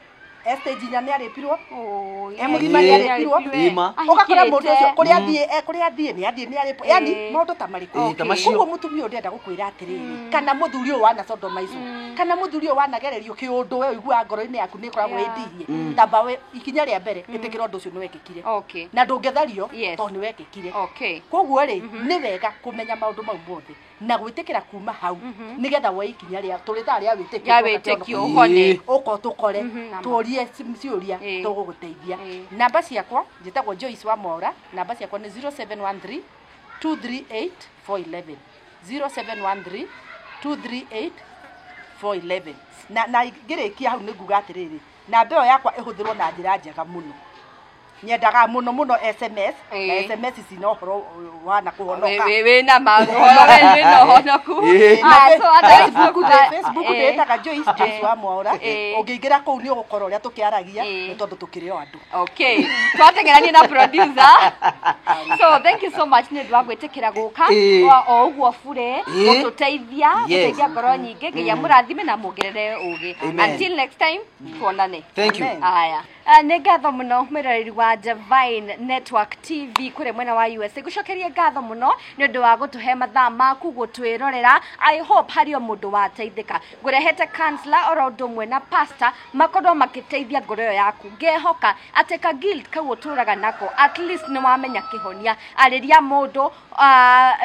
e stage inya ni aripirwo e mugima ni aripirwo ugakora mundu ucio kuria athie kuria athie ni athie ni aripwo yani maundu ta mariku. Koguo mutumia ndenda gukwira atiriri kana muthuri uyu wana sodomaico kana muthuri uyu wanagererio kiundu we uiguaga ngoro-ini yaku ni ikoragwo ĩndihie tamba we ikinya ria mbere itikira undu ucio ni wekikire na ndungethario tondu ni wekikire. Koguo ri ni wega kumenya maundu mau mothe na gwitikira kuma hau nigetha woe ikinya ria turita ria witikio uhone uko tukore turie ciuria tuguguteithia. Namba ciakwa njitagwo Joyce wa Mwaura. Namba ciakwa ni 0713 238 411 0713 238 411 na ngirikia hau ni nguga atiriri namba ĩyo yakwa ĩhũthĩrwo na njĩra njega mũno. Nyendaga muno muno SMS na SMS ici no horo wana kuhonoka we na mahoro we no honoku. So Facebook ndetaga Joyce wa Mwaura. Ungiingira kuu ni ugukorwo uria tukiaragia ni tondu tukiri o andu. Okay, twatengeranie na producer. So thank you so much ni ndu wa gwitikira guka o uguo bure gututeithia guteithia ngoro nyingi. Ngai amurathime na muongerere ugi. Until next time tuonane. Thank you. Aya nĩ ngatho mũno mwĩroreri wa Divine Network TV kũrĩa mwena wa USA. Ngũcokerie ngatho mũno nĩ ũndũ wa gũtũhe mathaa maku gũtwĩrorera. I hope harĩ o mũndũ wateithĩka. Ngũrehete counselor oro ũndũ ũmwe na pastor makorwo makĩteithia ngoro ĩyo yaku. Ngehoka atĩ ka guilt kau ũtũraga nako at least nĩ wamenya kĩhonia. Arĩria mũndũ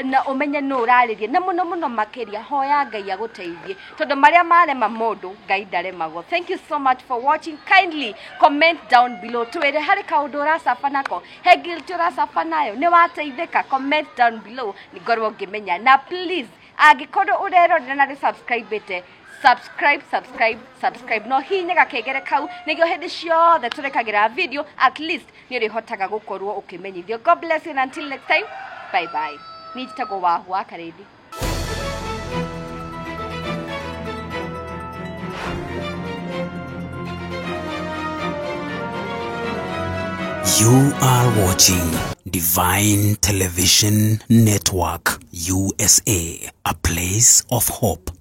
na ũmenye nũ ũrarĩria na mũno mũno makĩria hoya Ngai agũteithie tondũ marĩa marema mũndũ Ngai ndaremagwo. Thank you so much for watching. Kindly comment down below twire hari kaundu uracaba nako he guilt uracaba nayo ni wateithika. Comment down below ningorwo ngimenya na please angikorwo urerorera na subscribe subscribe subscribe subscribe no hinya gakengere kau nigio hindi ciothe turekagira video at least ni urihotaga gukorwo ukimenyithio. God bless you and until next time, bye bye. Ni njitagwo Wahu wa Karĩthi. You are watching Divine Television Network, USA, a place of hope.